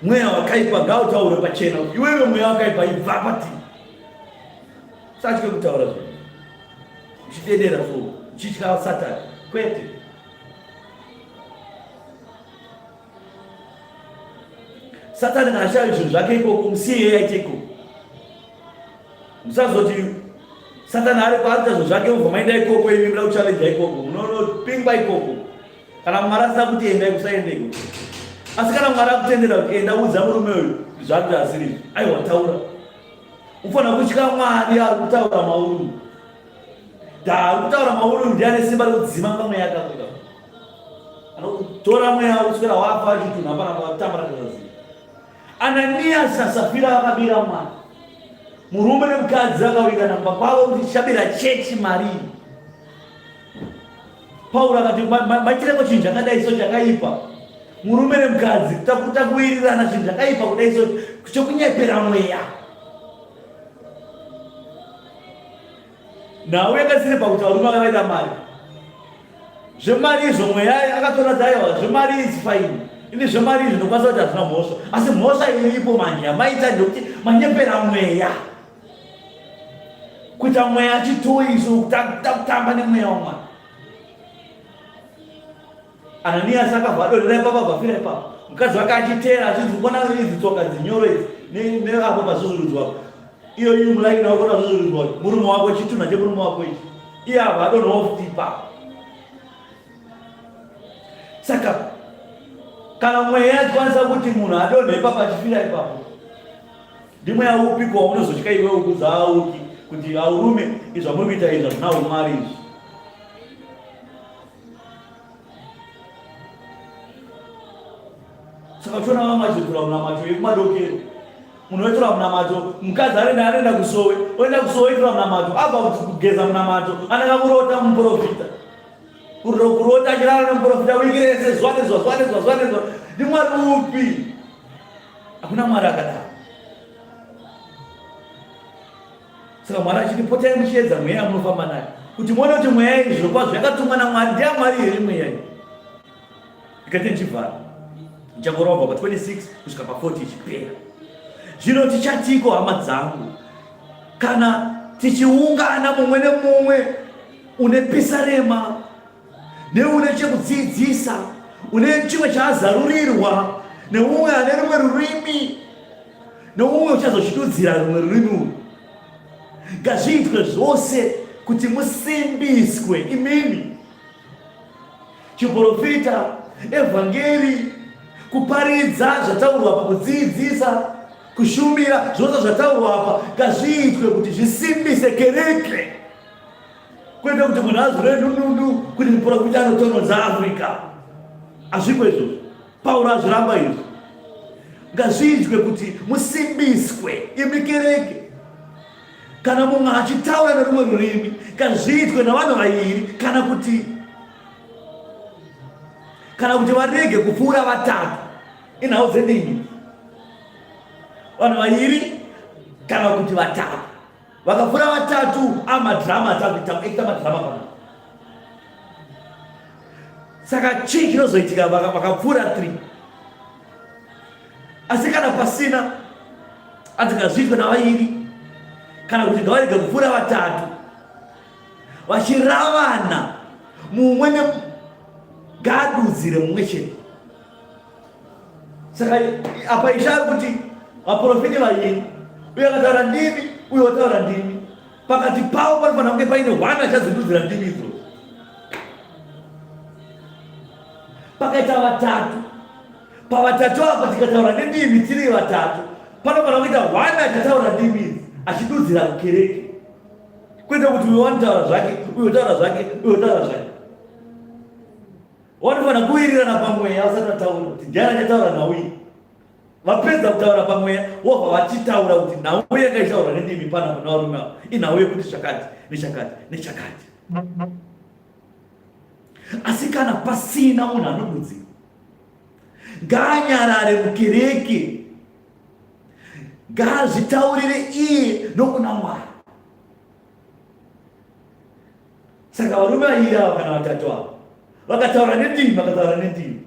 [SPEAKER 1] mweya wakaipa ngautaure pachena kuti iwewe mweya wakaipa ibva patiri. Usatye kutaura zvinhu uchidedera so uchitya Satani, kwete. Satani kana ashaya zvinhu zvake ikoko, musiye aite ikoko. Musazoti Satani ari kwaarita zvinhu zvake mobva maenda ikoko, imi muda kuchallenge ikoko, munonopingwa ikoko. Kana Mwari asina kuti endai, kusaenda ikoko. Asi kana Mwari akutendera kuti enda udza murume uyu zvaari asiri izvi, aiwa taura. Ufanira kutya Mwari ari kutaura mauri. Da ari kutaura mauri ndiye ane simba rekudzima pamweya yakabuda. Anokutora mweya kuswera wafa chitunha panapa watambura kaziva. Ananias naSafira vakabira Mwari. Murume nemukadzi vakawirirana kumba kwavo kuti tichabira chechi mari. Pauro akati maitireko chinhu chakadai so chakaipa. Murume nemukadzi takuwirirana chinhu chakaipa kudai so chekunyepera mweya. Nhau yanga isiri pakuti varume vanga vaida mari. Zvemari izvo mweya akatora kuti aiwa zvemari is fine. Ini zvemari izvi ndokwanisa kuti hazvina mhosva. Asi mhosva iripo manje yamaita ndekuti manyepera mweya. Kuita mweya chitoyi so kutamba nemweya waMwari. Ananias akabva adonhera ipapo abva afira ipapo. Mukadzi wake achiteera achinzi kuona idzi tsoka dzinyoro idzi neapo pazvuzvurudzwa apo. Iyo iyi mulaini wako nazvuzvurudzwa murume wako chitunha chemurume wako ichi. Iye abva adonhawo futi ipapo. Saka kana mweya achikwanisa kuti munhu adonhe ipapo achifira ipapo ndimweya upi ko waunozotya iwe ukudza auki kuti aurume izvamuri kuita izvi hazvina umwari izvi. Saka uchiona vamwe vachitora munamato yekumadokero, munhu otora munamato, mukadzi anoenda anoenda kusowe, oenda kusowe otora munamato, abva kugeza munamato, ananga kurota muprofita, kurota achirara nemuprofita wiki rese, zuva nezuva, zuva nezuva, zuva nezuva. NdiMwari upi? Hakuna Mwari akadaro. Saka Mwari achiti potai muchiedza mweya yamunofamba nayo kuti muone kuti mweya iyi zvirokwazvo yakatumwa naMwari ndeyamwari here mweya iyi. Ndikati ndichivhara ndichangorova pa 26 kusvika pa 40 ichipera. Zvino tichatiko hama dzangu kana tichiungana mumwe nemumwe une pisarema neune chekudzidzisa une chimwe chaazarurirwa neumwe ane rumwe rurimi noumwe uchazochidudzira rumwe rurimi urwu. Ngazviitwe zvose kuti musimbiswe imimi. Chiprofita, evhangeri, kuparidza zvataurwa apa, kudzidzisa, kushumira, zvose zvataurwa apa ngazviitwe kuti zvisimbise kereke. Kwete kuti munhu azore ndundundu kuti muprofita anotonodza Africa. Hazviko izvozvo. Pauro azviramba izvi. Ngazviitwe kuti musimbiswe imi kereke. Kana mumwe achitaura nerumwe rurimi, ngazviitwe navanhu vairi kana kuti kana kuti varege kupfuura vatatu. Inhau dzendimi. Vanhu vairi kana kuti vatatu. Vakapfuura vatatu amadrama atakuita kuita madrama pano. Saka chii chinozoitika vakapfuura 3? Asi kana pasina adzingazviitwe navairi kana kuti ngavarege kupfuura vatatu vachiravana mumwe ne ngaadudzire mumwe chete. Saka apa Ishe ari kuti vaprofiti vairi, uyo akataura ndimi, uyo wataura ndimi, pakati pavo panofanira kunge paine one achazodudzira ndimi idzodzo. Pakaita vatatu, pavatatu apa tikataura nendimi tiri vatatu, panofanira kuita one achataura ndimi idzi achidudzira kukereke, kwete kuti uyo wanotaura zvake, uyo taura zvake, uyo taura zvake. Wanofanira kuwirirana pamweya usati wataura kuti ndiani achataura nhau iyi. Vapedza kutaura pamweya wobva vachitaura kuti nhau yanga ichitaurwa nendimi panapa nevarume ava inhau yekuti zvakati nechakati nechakati. Asi kana pasina munhu anodudzira ngaanyarare mukereke, ngaazvitaurire iye nokuna Mwari. Saka varume vairi ava kana vatatu ava vakataura nendimi, vakataura nendimi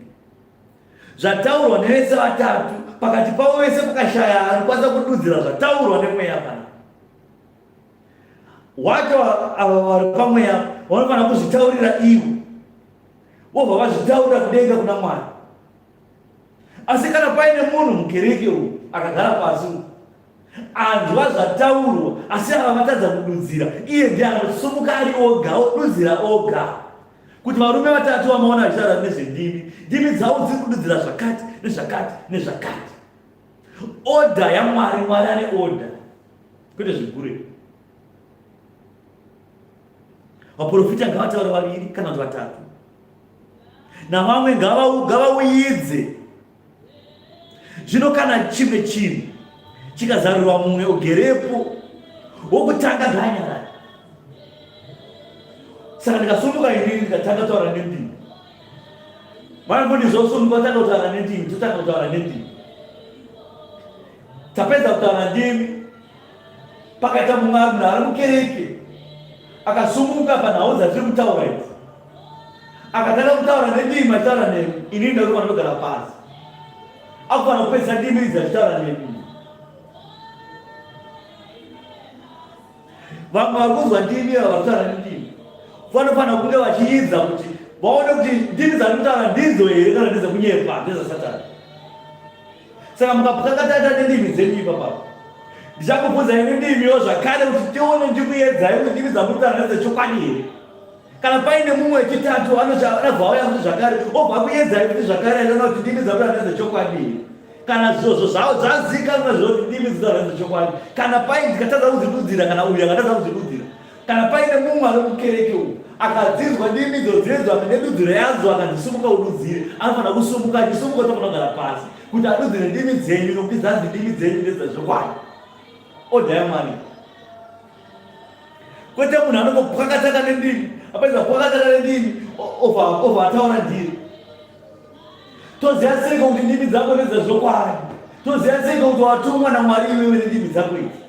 [SPEAKER 1] zvataurwa nevese vatatu pakati pavo vese pakashaya anokwanisa kududzira zvataurwa nemweya pana wacho ava vari pamweya vanofanira kuzvitaurira ivo vobva vazvitaurira kudenga kuna Mwari. Asi kana paine munhu mukereke umu akagara pasi umu anzwa zvataurwa asi ava vatadza kududzira, iye ndiye anosumuka ari oga odudzira oga kuti varume vatatu vamaona vachitaura nezvendimi, ndimi dzavo dziri kududzira zvakati nezvakati nezvakati. Odha yaMwari, Mwari ane odha, kwete zvigure. Vaprofita ngavataure vaviri kana kuti vatatu, navamwe ngavauyidze. Zvino kana chimwe chinhu chikazarurwa mumwe ugerepo, wokutanga ngaanyarare. Saka ndikasumuka inini ndikatanga kutaura nendimi, vanongondizwa kusumuka vatanga kutaura nendimi, totanga kutaura nendimi. Tapedza kutaura ndimi, pakaita mumwe munhu ari mukereke akasumuka panhau dzatiri kutaura idzi akatanga kutaura nendimi achitaura nemi, inini ndakufanira kugara pasi, akufanira kupedzisa ndimi idzi achitaura nemi. Vamwe vari kunzwa ndimi ava vari kutaura nendimi vanofanira kunge vachiidza kuti vaone kuti ndimi dzari kutaura ndidzo here kana ndedzekunyepa, ndedzasatani. Saka mukapwakatata nendimi dzenyu ipapa, ndichakubvunzai nendimiwo zvakare kuti tione ndikuedzai kuti ndimi dzamurikutaura ndedzechokwadi here. Kana paine mumwe wechitatu anobva auya kuti zvakare obva akuedzai kuti zvakare achiona kuti ndimi dzamurikutaura ndedzechokwadi here. Kana zvozvo zvazikanwa zvoti ndimi dzinotaura ndedzechokwadi, kana paine ndikatadza kudzidudzira kana uyu akatadza kudzidudzira, Kana paine mumwe ari mukereke umu akadzinzwa ndimi idzo dzedzo nedudziro yadzo akadzisumuka ududzire, anofanira kusumuka, achisumuka tofanira kugara pasi kuti adudzire ndimi dzenyu, nokuti dzanzi ndimi dzenyu ndedzezvokwadi. Odha yaMwari. Kwete munhu anongopwakataka nendimi, apedza kupwakataka nendimi obva ataura ndiri. Toziva seiko kuti ndimi dzako ndedzezvokwadi? Toziva seiko kuti watumwa naMwari iwewe nendimi dzako idzi?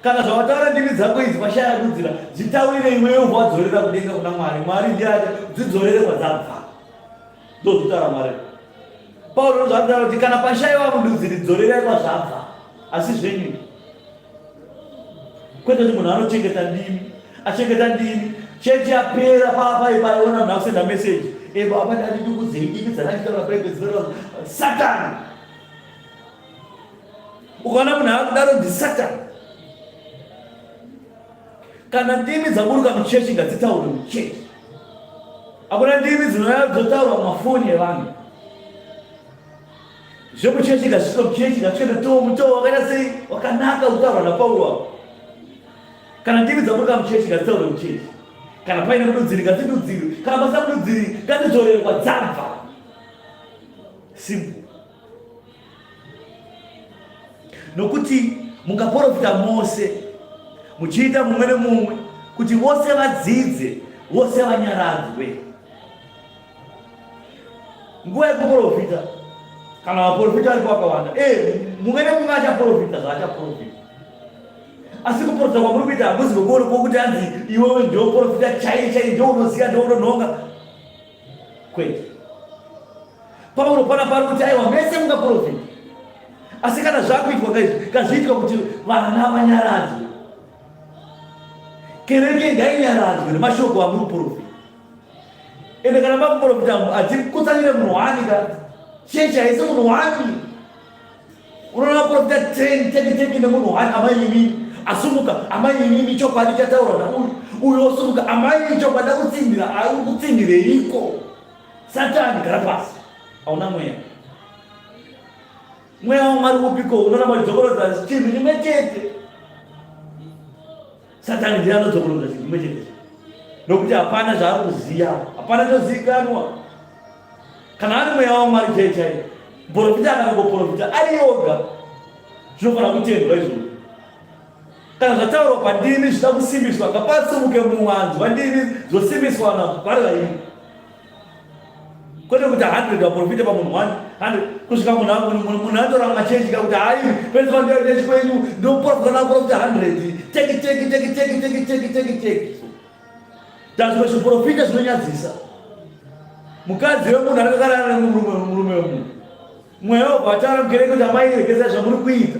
[SPEAKER 1] Kana zvawataura ndimi dzako idzi pashaya dudzira, zvitaurire iwewe ubva wadzorera kudenga kuna Mwari. Mwari ndiye acha dzidzorere kwadzabva. Ndozvitaura Mwari. Pauro ndozvaanotaura kuti kana pashaiwa mududziri dzorerai kwazvabva. Asi zvenyu kwete kuti munhu anochengeta ndimi, achengeta ndimi, chechi yapera papa ipaiona munhu akusenda meseji. Ebo apa ndati ndikudzei ndimi dzandachitaura Bhaibheri dzinotaura Satani. Ukaona munhu akudaro ndisatani. Kana ndimi dzaburuka muchechi ngadzitaurwe muchechi. Hakuna ndimi dzinouya dzotaurwa mumafoni evanhu. Zvemuchechi ngazvisvike muchechi, ngazvisvike mutoo mutoo wakaita sei wakanaka kutaurwa naPauro apo. Kana ndimi dzaburuka muchechi ngadzitaurwe muchechi. Kana paine mududziri ngadzidudzirwe. Kana pasina mududziri ngadzidzorerwe kwadzabva. Simple. Nokuti mungaporofita mose muchiita mumwe nemumwe kuti vose vadzidze, vose vanyaradzwe. Nguva yekuporofita kana vaporofita varipo vakawanda, eh, mumwe nemumwe achaporofita zvaachaporofita, asi kuporofita kwamuri kuita hakuzi kwekuona kwokuti hanzi iwewe ndiwo porofita chaiye chaiye, ndiwo unoziva, ndiwo unonhonga. Kwete. Pauro pana pari kuti aiwa mese mungaprofita, asi kana zvakuitwa kaizvi ngazviitwa kuti vana vanyaradzwe, kereke ngainyaradzwe nemashoko amuri kuprofita. Ende kana makuprofita hadzikutsanyire munhu wani ka chechi haisi munhu wani. Unoona vaprofita 10 teki teki nemunhu wani, amai imimi asumuka, amai imimi chokwadi chataurwa nauyu uyu osumuka, amai chokwadi akutsinhira, ari kutsinhireiko? Satani gara pasi, hauna mweya. Mweya waMwari upiko unoramba uchidzokorodza chinhu chimwe chete? Satani ndiye anodzokorodza chinhu chimwe chete, nokuti hapana zvaari kuziva, hapana chozivikanwa. Kana ari mweya waMwari chaiye chaiye. Muprofita akangoprofita ari oga zvinofanira kutendwa izvozvo. Kana zvataurwa pandimi zvida kusimbiswa, ngapasimuke mumwe anzwa ndimi zvosimbiswa navari vairi. Kwete kuti 100 vaprofita pamunhu 100 kusvika munhu anotoramba chechi kakuti hayi pese pandiya chechi kwenyu ndoprofita naprofita 100 teki teki teki teki teki teki teki teki. Tazvimwe zviprofita zvinonyadzisa. Mukadzi wemunhu anenge akarara nemurume murume wemunhu. Mweya wobva wataura mukereke kuti amai regedzai zvamuri kuita.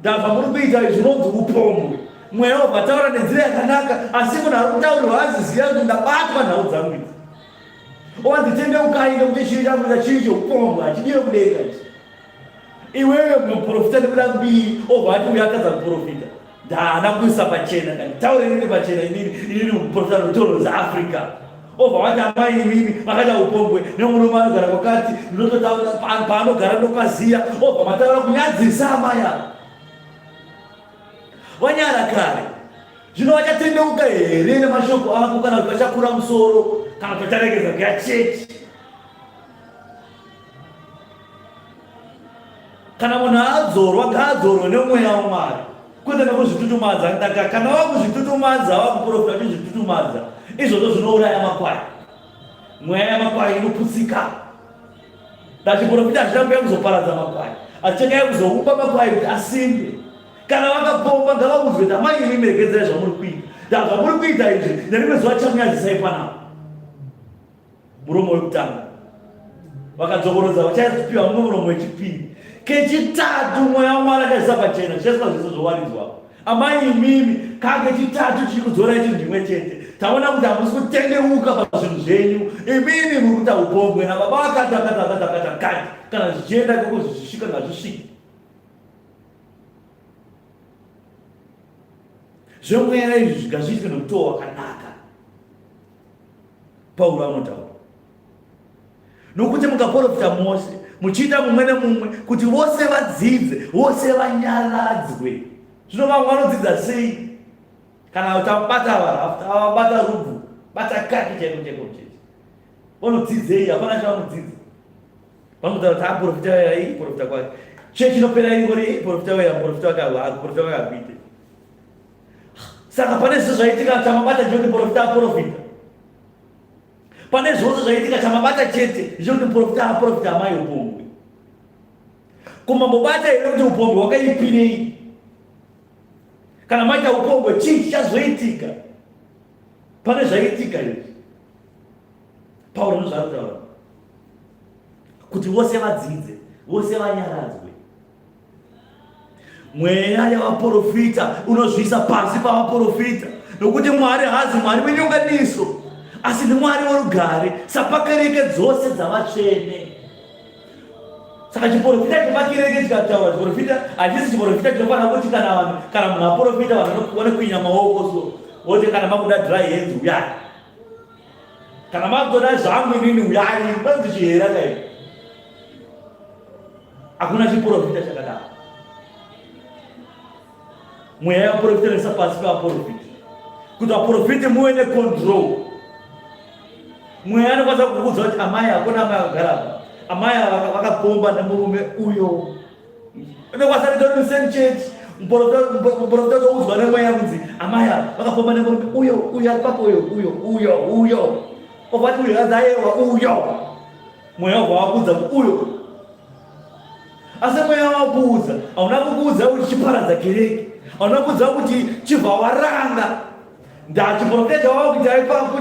[SPEAKER 1] Ndabva muri kuita izvi zvinonzi upombwe. Mweya wobva wataura nenzira yakanaka asi munhu ari kutaurirwa aziziva kuti ndabatwa nhau dzangu idzi. Owanzi tendeukai nekuti chii chamuita chii cheupombwe hachidiwe kudenga ichi. Iwewe muprofita nekuda mbiri obva ati uyo atadza kuprofita. Ndaana kuisa pachena kani taure inini pachena inini inini muprofita notorodza Africa. Obva wati amai imimi makaita upombwe nemurume anogara kwakati ndinototaura paanogara ndopaziya obva mataura kunyadzisa amai ava. Wanyara kare. Zvino vachatendeuka here nemashoko ako kana kuti vachakura musoro kana kuti vacharegedza kuya chechi? Kana munhu adzorwa ngaadzorwe nemweya waMwari kwete nekuzvitutumadza. Ndaka kana wakuzvitutumadza wakuprofita uchizvitutumadza izvozvo zvinouraya makwai. Mweya yamakwai inoputsika. Ndachiprofita hazvina kuuya kuzoparadza makwai, asi chakauya kuzoumba makwai kuti asimbe. Kana vakapomba ngavaudzwe kuti amai imi regedzai zvamuri kuita. Zvamuri kuita izvi nerimwe zuva tichakunyadzisai panapa. Muromo wekutanga vakadzokorodza vachapiwa mumwe muromo wechipiri. Kechitatu mweya waMwari achaisa pachena zvichaiswa zvese zvowaridzwa. Amai imimi kakechitatu chiri kudzorai chinhu chimwe chete. Taona kuti hamusi kutendeuka pazvinhu zvenyu. Imimi muri kuita upombwe nababa vakati akati akati akati akati. Kana zvichienda ikoko zvichisvika ngazvisvike. Zvemweya izvi zvingazviitwe nomutoo wakanaka. Pauro anotaura nokuti mukaporofita mose muchiita mumwe nemumwe kuti vose vadzidze vose vanyaradzwe. Zvino vamwe vanodzidza sei kana tabata varafu tavabata rubvu bata kaki chaiko chaiko muchechi vanodzidzei? Hapana chavanodzidza. Vanotaura kuti aporofita waya porofita kwake chechi inopera ingori porofita waya porofita wake porofita wake akuite Saka pane zvose zvaitika chamabata chekuti muprofita aprofita. Pane zvose zvaitika chamabata chete chekuti muprofita aprofita amai upombwe. Kumambobata here kuti upombwe hwakaipirei? Kana maita upombwe chii chichazoitika? Pane zvaitika izvi. Pauro ndozvaari kuti vose vadzidze, vose vanyaradzwe. Mweya yavaporofita unozviisa pasi pavaporofita, nokuti Mwari haazi Mwari wenyonganiso, asi ndiMwari worugare, sapakereke dzose dzavatsvene. Saka chiporofita chepakereke chikataura chiporofita hachisi chiporofita chinofanira kuti kana vanhu kana munhu aporofita vanhu vanokwinya maoko so voti kana makuda dry hands uyai, kana makutoda zvangu inini uyai, vanzi chihera kai Hakuna chiporofita chakadaro. Mweya yevaporofita inoisa pasi pevaporofita kuti vaporofiti muve necontrol. Mweya anokwanisa kukuudza kuti amai hakuna amai vakagara apa, amai ava vakapomba nemurume uyo. Inokwanisa kuita uri musame church muporofita utoudzwa nemweya kunzi amai ava vakapomba nemurume uyo uyo ari papo uyo uyo uyo uyo ovati uyo azayewa uyo Mweya wabva wakuudza kuti uyo. Asi mweya wakuudza, hauna kukuudza kuti chiparadza kereke. Hauna kuudza kuti chibva waranga. Ndachiprofeta wakuita ipapo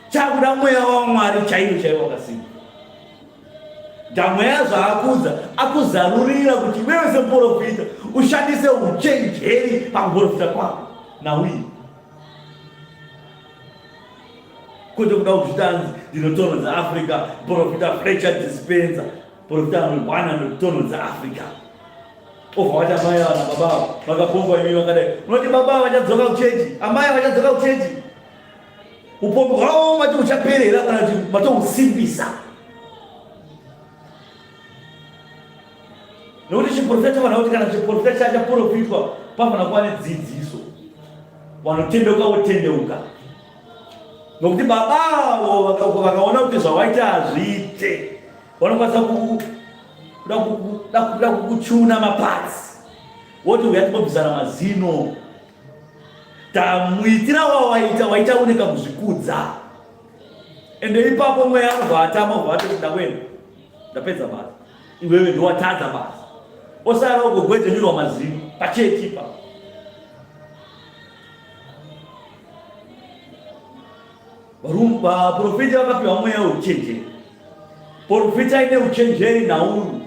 [SPEAKER 1] chakuda mweya waMwari chaiwo chaiwo wakasimba. Ndamweya zvaakuudza akuzarurira kuti iwewe semuprofita ushandise uchenjeri pakuprofita kwako. Nhau iyi. Kwete kuda kuzvitanzi ndinotonhodza Africa, profita Fletcher Dispenza, profita anorwana nekutonhodza Africa. Obva wati amai ava nababa ava vakapombwa imi vakadai. Unoti baba vachadzoka kuchechi, amai vachadzoka kuchechi. Upombwa hwavo mati huchaperera kana kuti matohusimbisa. Nokuti chiprofita chafanira kuti kana chiprofita chachaprofitwa pafanira kuva nedzidziso. Vanotendeuka votendeuka. Nokuti baba avo vakaona kuti zvawaita hazviite. Vanokwanisa kuda kukuchuna mapatsi woti uya timbobvisana mazino. Tamuitira wawaita waita une kakuzvikudza. Ende ipapo mweya anobva atama obva atoti ndakuenda. Ndapedza basa. Iwewe ndiwatadza basa. Osara ugogwejenyurwa mazino pachechi ipapo. Vaprofita vakapiwa mweya weuchenjeri. Profitai neuchenjeri nhau,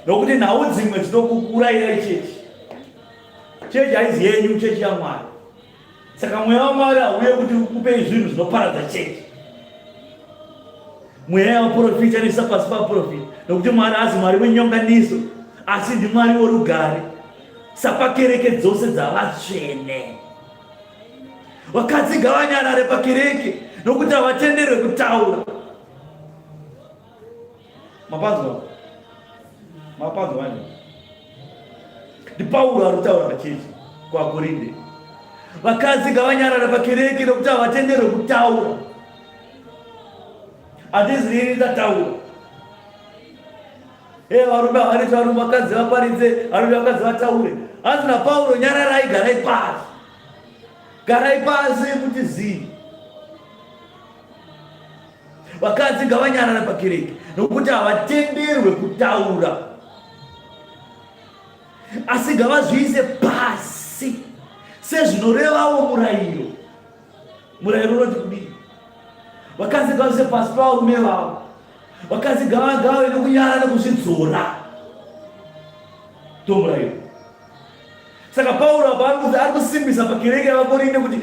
[SPEAKER 1] nokuti nhau dzimwe dzinokukurairai chechi. Chechi haizi yenyu, chechi yaMwari. Saka mweya waMwari hauye kuti ukupei zvinhu zvinoparadza chechi. Mweya yavaprofita inoisa pasi paprofita, nokuti Mwari hazi Mwari wenyonganiso, asi ndiMwari worugare, sapakereke dzose dzavatsvene. Vakadzi ngavanyarare pakereke nokuti havatenderwe kutaura. Mapanzwa? Mapanzwa manje? NdiPauro ari kutaura pachechi kuvaKorinde. Vakadzi ngavanyarare pakereke nokuti havatenderwe kutaura. Handizi ini ndataura. Hey, varume havariti varume vakadzi vaparidze, varume vakadzi vataure. Hanzi naPauro nyararai, garai pasi. Garai pasi kuti zii. Vakadzi ngavanyarare pakereke nokuti havatenderwe kutaura. Asi ngavazviise pasi sezvinorevawo murayiro. Murayiro unoti kudii? Vakadzi ngavaise pasi pavarume vavo. Vakadzi ngavagave nokunyara nokuzvidzora. Ndomurayiro. Saka Pauro apa ari kuti ari kusimbisa pakereke yavaKorinde kuti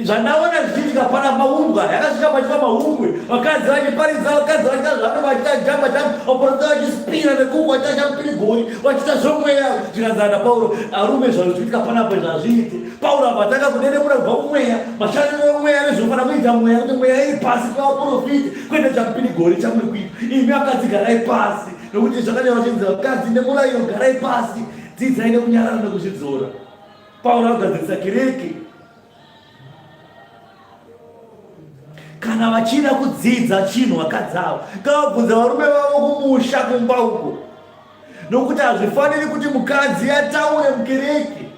[SPEAKER 1] zvandaona zvichiitika pana mahumbwe aya akasvika pachiva mahumbwe, vakadzi vachiparidza, vakadzi vachiita zvano, vachiita jamba jamba, vaporofita vachispira nekugwa, vachiita chamupirigori, vachiita zvomweya. Zvikanzi ana Pauro, arume zvazvo zvichiitika panapa izvi hazviiti. Pauro apa atanga kudedemura kubva kumweya, mashandiro emweya nezvinofanira kuita mweya, kuti mweya iri pasi pevaporofita, kwete chamupirigori chamuri kuita. Imi vakadzi garai pasi, nokuti zvakanyorwa chinzi vakadzi nemurayiro garai pasi. Dzidzai nekunyarara nekuzvidzora. Pauro anogadzirisa kereke. Kana vachida kudzidza chinhu vakadzi avo ngavabvunze varume vavo kumusha kumba uko, nokuti hazvifaniri kuti mukadzi ataure mukereke.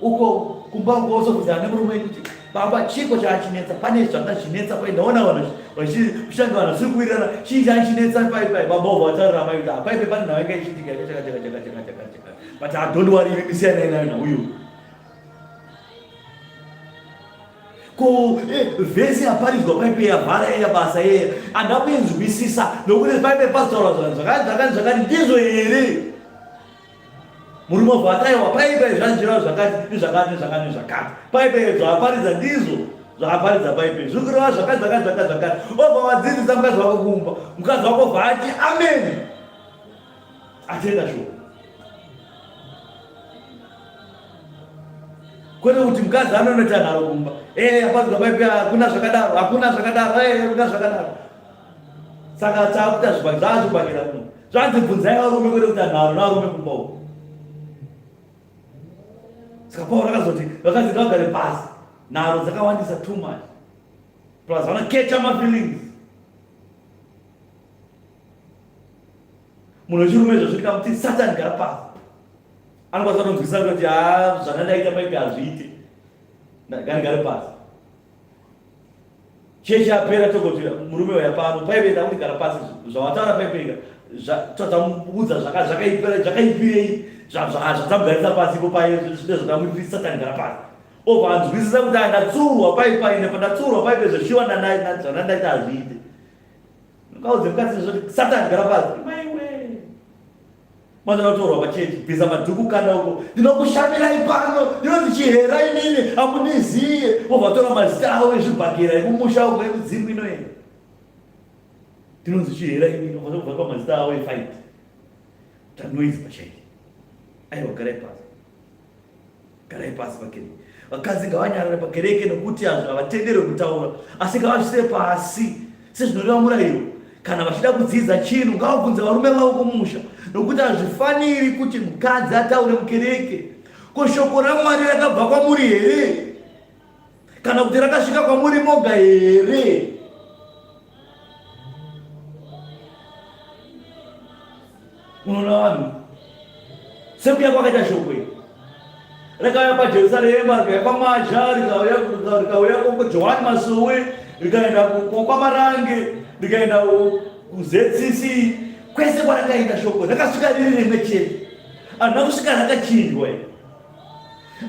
[SPEAKER 1] Uko kumba uko wozobvunzana nemurume wenyu kuti baba chiiko chaachinetsa, pane zvanga zvichinetsa pai, ndaona vanhu vachishange vanhu vasiri kuwirirana, chii chaachinetsa pai pai. Baba obva vataurira amai kuti ah, paipe pane nhau yanga ichiitika chakati chakati chakati chakati chakati, but ah, don't worry, imi siyanai nayo nhau iyoyo. Ko eh, vhesi yaparidzwa paipe yavhara yeya basa yeya handina kuinzwisisa nokuti paipe pasitaura zvakati zvakati zvakati ndizvo here? Murume obva ati aiwa paipe zvanjira zvakati nezvakati nezvakati nezvakati paipe zvaaparidza ndizvo zvaaparidza paipe zviri kureva zvakati zvakati zvakati zvakati obva wadzidzisa mukadzi wako kumba mukadzi wako obva ati amen atenda shuwa kwete kuti mukadzi anonoita nharo kumba ee aparidza paipe hakuna zvakadaro hakuna zvakadaro ee hakuna zvakadaro Saka takuita zvibhakera zvaazvibhakera kuno. Zvanzi bvunzai varume kwete kuita nharo nevarume kumba uko. Saka Pauro akazoti vakadzi ngavagare pasi. Nharo dzakawandisa too much. Plus vanokecha mafeelings. Munhu wechirume izvo zviri kamuti Satan gara pasi. Anokwanisa kutonzwisisa kuti haa zvandandaita paipi hazviite. Ngandigare pasi. Chechi yapera togoti murume uya pano paive ndakuti gara pasi zvawataura paive zvatamuudza zvakaipirei zvatamugarisa pasi ipo paye zvine zvatamuitisa satani gara pasi obva anzwisisa kuti ndatsurwa pai paine pandatsurwa paive zveshuwa zvandandaita hazviite ukaudze mukadzi zvoti satani gara pasi maiwe Mwana kutorwa pachechi, bvisa madhuku kanda uko. Ndinokushamirai pano, ndinonzi chihera inini, hamundiziye. Vobva vatora mazita avo ezvibhakera ekumusha uko ekudzimu ino ino. Ndinonzi chihera inini, vobva vatora mazita avo efight. Tanoise pachechi. Aiwa garai pasi. Garai pasi pakereke. Vakadzi ngavanyarare pakereke nokuti hazvo havatenderwe kutaura, asi ngavazvise pasi sezvinoreva murayiro. Kana vachida kudzidza chinhu ngavabvunze varume vavo kumusha, nokuti hazvifaniri kuti mukadzi ataure mukereke. Ko shoko raMwari rakabva kwamuri here? Kana kuti rakasvika kwamuri moga here? Unoona vanhu sekuya kwakaita shoko iri rakauya pajerusarema rikauya kwamazha rikauya kujohani masowe rikaenda kwamarange rikaenda kuzcc kwese kwarakaenda shoko rakasvika riri rimwe chete handina kusvika rakachinjwa iri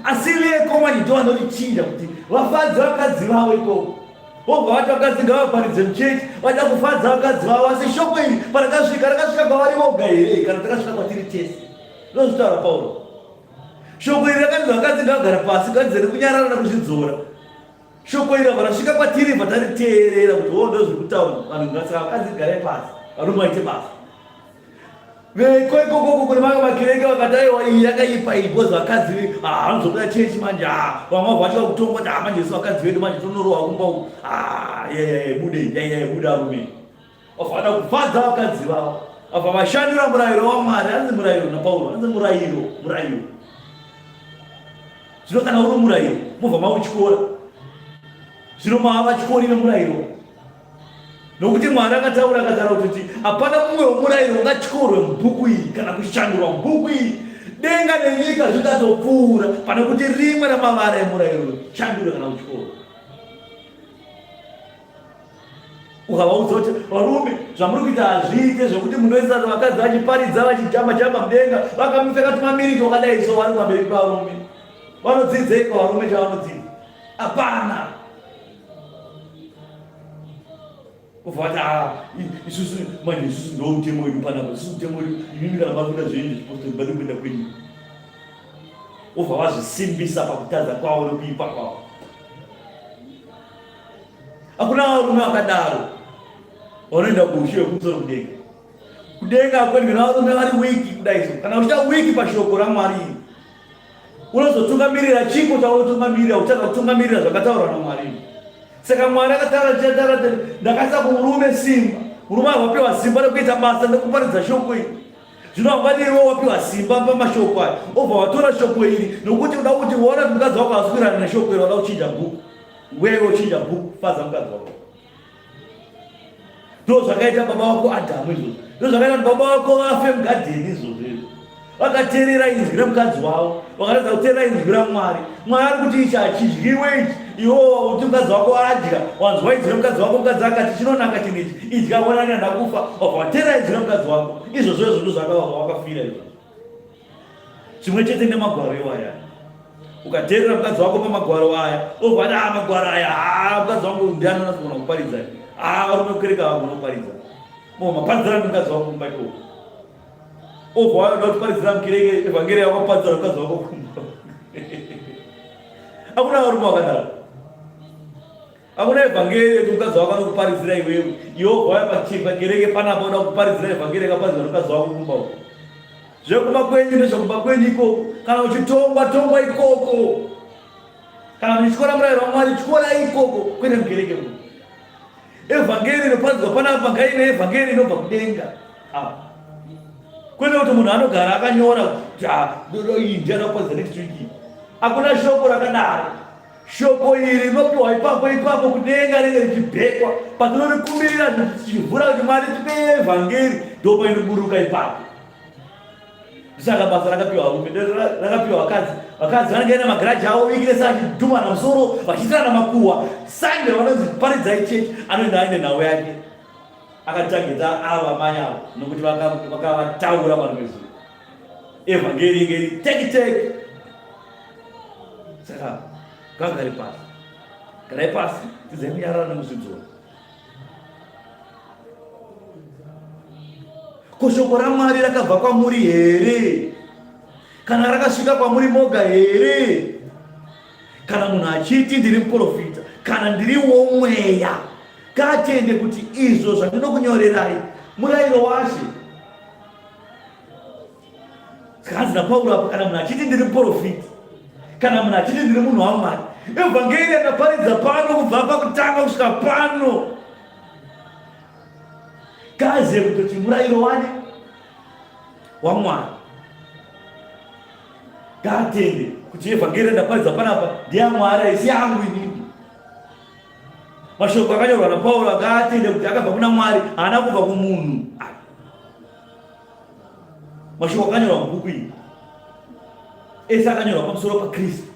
[SPEAKER 1] Asi veko manje ndovanorichinja kuti vafadze vakadzi vavo ikoko. Vobva vati vakadzi ngavaparidze muchechi, vada kufadza vakadzi vavo. Asi shoko iri parakasvika, rakasvika kwavari voga here kana takasvika kwatiri tese? Ndozvitaura Pauro. Shoko iri rakanzi vakadzi ngavagara pasi, ngadzere kunyarara nekuzvidzora. Shoko iri rabva rasvika kwatiri bva tariteerera kuti hoo ndozviri kutaura vanhu ngasaka vakadzi garai pasi, varume vaite basa. Veko ikoko kune mamwe makereke vakati aiwa iyi yakaipa iyi because vakadzi ah, vanozobuda chechi manje ah, vamwe vabva vachiva kutongwa kuti ah, manje isu vakadzi vedu manje tonorohwa kumba uku ah, bude bude arume vafana kufadza vakadzi vavo vabva vashandira murayiro wamwari anzi murayiro napauro anzi murayiro murayiro zvino kana uri murayiro mobva mautyora zvino mava vatyori vemurayiro Nokuti Mwari akataura akataura kuti hapana mumwe womurayiro ungatyorwe mubhuku iyi kana kushandurwa mubhuku iyi. Denga nenyika zvingatopfuura pane kuti rimwe ramavara emurayiro shandurwe kana kutyorwa. Ukavaudza kuti varume zvamuri kuita hazviite zvekuti munoisa vakadzi vachiparidza vachijamba jamba mudenga vakamupfeka tumamiriki wakadai so vari pamberi pevarume vanodzidzeiko varume chavanodzidza hapana. Kubva vati ah, isusu manje isusu ndo mutemo wedu panapa isusu mutemo wedu imimi kana makuda zvenyu zvechipostori bade kuenda kwenyu wobva vazvisimbisa pakutadza kwavo nekuipa kwavo hakuna varume vakadaro vanoenda kuushe wekumusoro kudenga kudenga hakuendwi navarume vari wiki kudai so kana uchiita wiki pashoko ramwari iri unozotungamirira chiko chaunotungamirira uchada kutungamirira zvakataurwa namwari saka mwari akataura chataura ndakaisa kumurume simba murume wapiwa simba rekuita basa nekuparidza shoko iri zvino haungadi iwe wapiwa simba pamashoko aya obva watora shoko iri nokuti uda kuti uona kuti mukadzi wako aswirana neshoko iri wada kuchinja bhuku wewe uchinja bhuku fadza mukadzi wako Ndo zvakaita baba vako Adhamu izvozvo. Ndo zvakaita kuti baba vako vafe mugadheni izvozvo izvo. Vakateerera inzwi remukadzi wavo, vakaratidza kuteerera inzwi raMwari. Mwari ari kuti ichi hachidyiwe ichi. Iwo kuti mukadzi wako adya, wanzwa inzwi remukadzi wako, mukadzi akati chinonaka chinhu ichi, idya wonani ndakufa, wabva wateerera inzwi remukadzi wako. Izvozvo izvo ndo zvakavakafira izvozvo. Zvimwe chete nemagwaro iwaya. Ukateerera mukadzi wako pamagwaro aya, obva ati ah magwaro aya, ah mukadzi wangu ndiani anogona kuparidza. Ah varume kukereka vagona kuparidza. Mo maparidzira mukadzi wako kumba ikoko. Obva wauya kuparidzira mukereke evhangeri yako paridzira mukadzi wako kumba. Hakuna varume vakadaro. Hakuna evhangeri yekuti mukadzi wako anokuparidzira iwewe. Iwe wobva wauya pakereke panapa uda kuparidzira evhangeri yakaparidzwa nemukadzi wako kumba uko. Zvekumba kwenyu ndezvekumba kwenyu ikoko. Kana uchitongwa tongwa ikoko. Kana muchityora murayiro waMwari tyora ikoko kwete mukereke muno. Evhangeri inoparidzwa panapa ngaine evhangeri inobva kudenga. Apa. Kwete kuti munhu anogara akanyora kuti ah, iyi ndiye anoparidza next week. Hakuna shoko rakadaro. Shoko iri rinopiwa ipapo ipapo kudenga ringe richibhekwa patinorikumbirira tichivhura kuti Mwari tipei evhangeri ndopainoburuka ipapo. Saka basa rakapiwa varume rakapiwa vakadzi. Vakadzi vanenge vaine magiraji avo viki rese vachidhumana musoro vachiitirana makuhwa. Sunday vanonzi paridzai chechi anoenda aine nhau yake akatageta ava mai avo nokuti vakavataura vanhu vezuva. Evhangeri inge iri teki teki. Saka ngavagare pasi. Garai pasi tidzai kunyarara nekuzvidzora. Ko shoko raMwari rakabva kwamuri here? Kana rakasvika kwamuri moga here? Kana munhu achiti ndiri muprofita kana ndiri womweya, ngaatende kuti izvo zvandinokunyorerai murayiro waShe. Hanzi naPauro apa, kana munhu achiti ndiri muprofita, kana munhu achiti ndiri munhu waMwari, evhangeri yakaparidza pano kubva pakutanga kusvika pano, ngaazive kutoti murayiro wani waMwari. Ngaatende kuti evhangeri yandaparidza panapa ndeyamwari, haisi yangu inini. Mashoko akanyorwa naPauro ngaatende kuti akabva kuna Mwari, haana kubva kumunhu. Mashoko akanyorwa mubhuku iri ese akanyorwa pamusoro paKristu.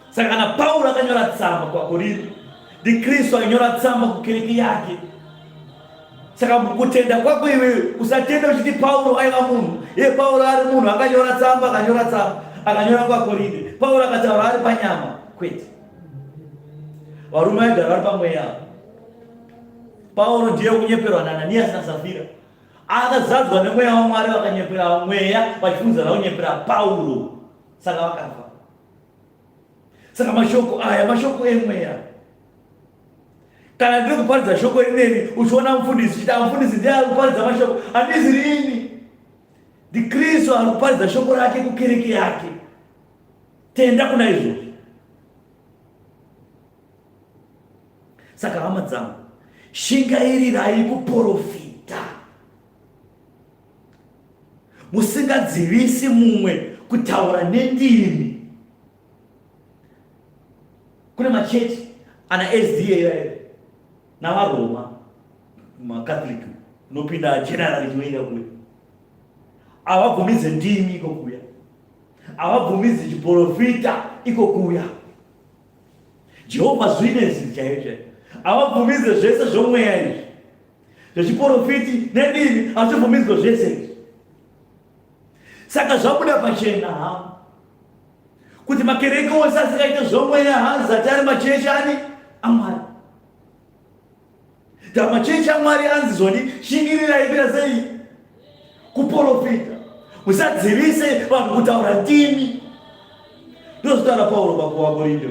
[SPEAKER 1] Saka kana Pauro akanyora tsamba kuvaKorinde, ndiKristu ainyora tsamba kukereke yake. Saka mukutenda kwako iwewe usatenda uchiti Pauro aiva munhu. Iye Pauro ari munhu akanyora tsamba, akanyora tsamba, akanyora kuvaKorinde. Pauro akataura ari panyama. Kwete. Varume vaigara vari pamweya. Pauro ndiye kunyeperwa naAnanias naSafira. Akazadzwa nemweya waMwari vakanyepera mweya vachifunzana kunyepera Pauro. Saka vakafa. Saka mashoko aya mashoko emweya. Kana ndiri kuparidza shoko rineri uchiona mufundisi uchiti amufundisi ndiye ari kuparidza mashoko, handizi rini. NdiKristu ari kuparidza shoko rake kukereke yake. Tenda kuna izvozvo. Saka hama dzangu, shingairirai kuporofita musingadzivisi mumwe kutaura nendimi. Kune machechi ana SDA yayo navaroma macatholic unopinda general chiwenga kuya havabvumidze ndimi iko kuya havabvumidzi chiporofita iko kuya Jehovha zvinezi chaiyo chaiyo havabvumidze zvese zvomweya izvi zvechiporofiti nendimi hazvibvumidzwe zvese izvi saka zvabuda pachena hama kuti makereke ose asingaite zvomweya haazati ari machechi ani amwari ta machechi amwari anzi zvoni shingirirai kuita sei kuporofita musadzivise vanhu kutaura ndimi ndozvitaura pauro pakuvakorinde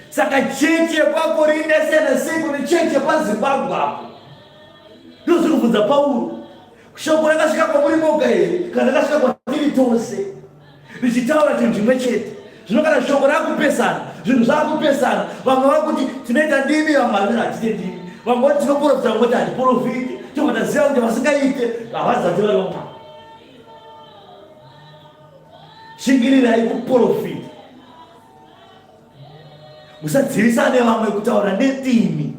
[SPEAKER 1] saka chechi yekwakorinde siyana sei kune chechi yekwazimbabwe apo ndozviri kubvunza pauro Shoko rakasvika kwamuri moga here kana rakasvika kwatiri tose richitaura chinhu chimwe chete? Zvino kana shoko rakupesana, zvinhu zvakupesana, vamwe vakuti tinoita ndimi, vamwe vaviri hatiite ndimi, vamwe voti tinoprofita, vamwe voti hatiprofite. Tobva taziva kuti vasingaite havazati vari vamwari. Shingirirai kuprofita, musadzivisane vamwe kutaura nendimi.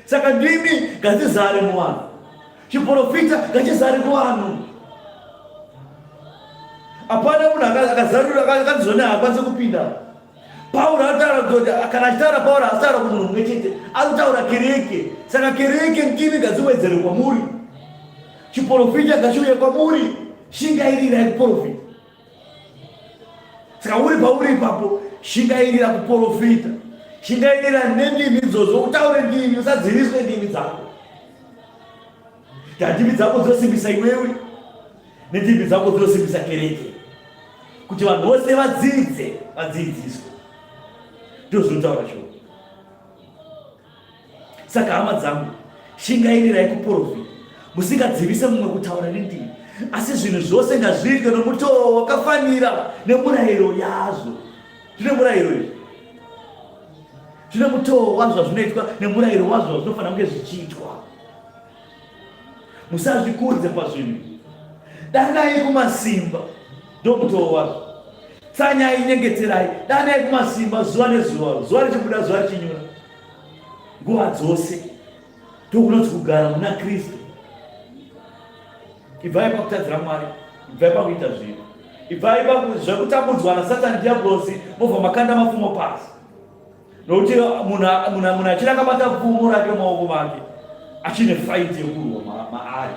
[SPEAKER 1] Saka ndimi ngadzizare muvanhu, chiprofita ngachizare kuvanhu. Hapana munhu akazarura akanzona haakwanisi kupinda. Pauro anotaura kuti kana achitaura Pauro asitaura kumunhu mumwe chete, ari kutaura kereke. Saka kereke ndimi ngadziwedzere kwamuri, chiprofita ngachiuye kwamuri, shingairirai kuprofita. Saka uri pauri ipapo, shingairira kuporofita, shingairira nendimi idzodzo, utaure ndimi, usadziviswe ndimi dzako. Ndimi dzako dzinosimbisa iwewe, nendimi dzako dzinosimbisa kereke, kuti vanhu vose vadzidze, vadzidziswe. Ndozvinotaura shoko. Saka hama dzangu, shingairirai kuporofita, musingadzivise mumwe kutaura nendimi, asi zvinhu zvose ngazviitwe nomutoo wakafanira nemurayiro yazvo. Zvine murayiro izvi, zvine mutoo wazvo zvazvinoitwa nemurayiro wazvo zvazvinofanira kunge zvichiitwa. Musazvikudze pazvinhu, danai kumasimba, ndomutoo wazvo. Tsanyai, nyengeterai, danai kumasimba zuva nezuva, zuva richibuda, zuva richinyura. Nguva dzose ndokunonzi kugara muna Kristu. Ibvai pakutadzira Mwari, ibvai pakuita zvivi, ibvai zvekutambudzwa naSatani Diablosi, mobva makanda mapfumo pasi. Nokuti munhu achiri akabata pfumo rake mumaoko make achine faiti yekurwa maari,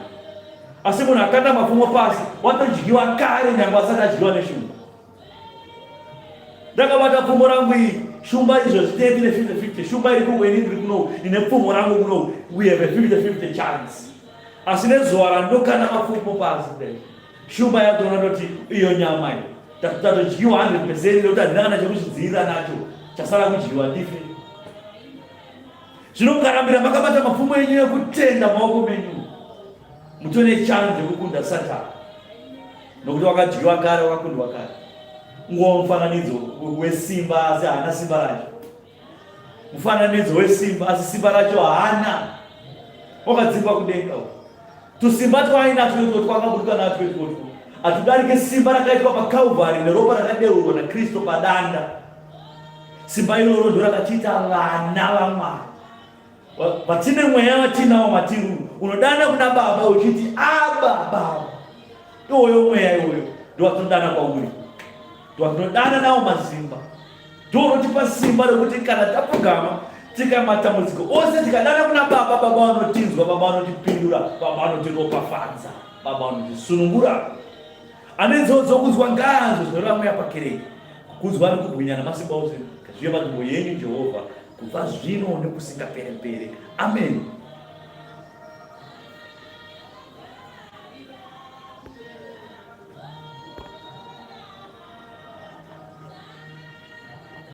[SPEAKER 1] asi munhu akanda mapfumo pasi watodyiwa kare, nyange asati adyiwa neshumba. Ndakabata pfumo rangu iri, shumba izvo zvitee tine 50-50, shumba iri kuno ini ndiri kuno, ndine pfumo rangu kuno, we have a 50-50 chance. Asi nezuva randokanda mapfumo pasi kudai, shumba yatoona ndoti iyo nyama iyo tatodyiwa 100% nekuti handina kana chekuzvidzivirira nacho, chasara kudyiwa ndife. Zvino mukarambira makabata mapfumo enyu ekutenda maoko menyu, mutone chance yekukunda Satani. Nokuti wakadyiwa kare, wakakundwa kare. Nguva mufananidzo wesimba asi haana simba racho. Mufananidzo wesimba asi simba racho haana. Wakadzingwa kudenga uko. Tusimba twaainatwo itwo twakaburuka natwo itwotwo hatudarike simba rakaitwa paCalvary neropa rakadeurwa naKristu padanda. Simba iroro ndorakatiita vana vaMwari. Vatine mweya vatinawo matiri unodana kuna Baba uchiti Abba. Aba, Baba. Iwoyo mweya iwoyo ndowatinodana kwauri, ndowatinodana nawo masimba, ndounotipa simba rekuti kana tapfugama tikamatambudziko ose tikadana kuna Baba, Baba vanotinzwa, Baba vanotipindura, Baba vanotiropafadza, Baba vanotisunungura. Ane nzeve dzokunzwa ngaanzwe zvinoreva Mweya pakereke. Kukudzwa nekubwinya namasimba ose ngazvive panzvimbo yenyu, Jehovha, kubva zvino nekusingapere-pere. Amen.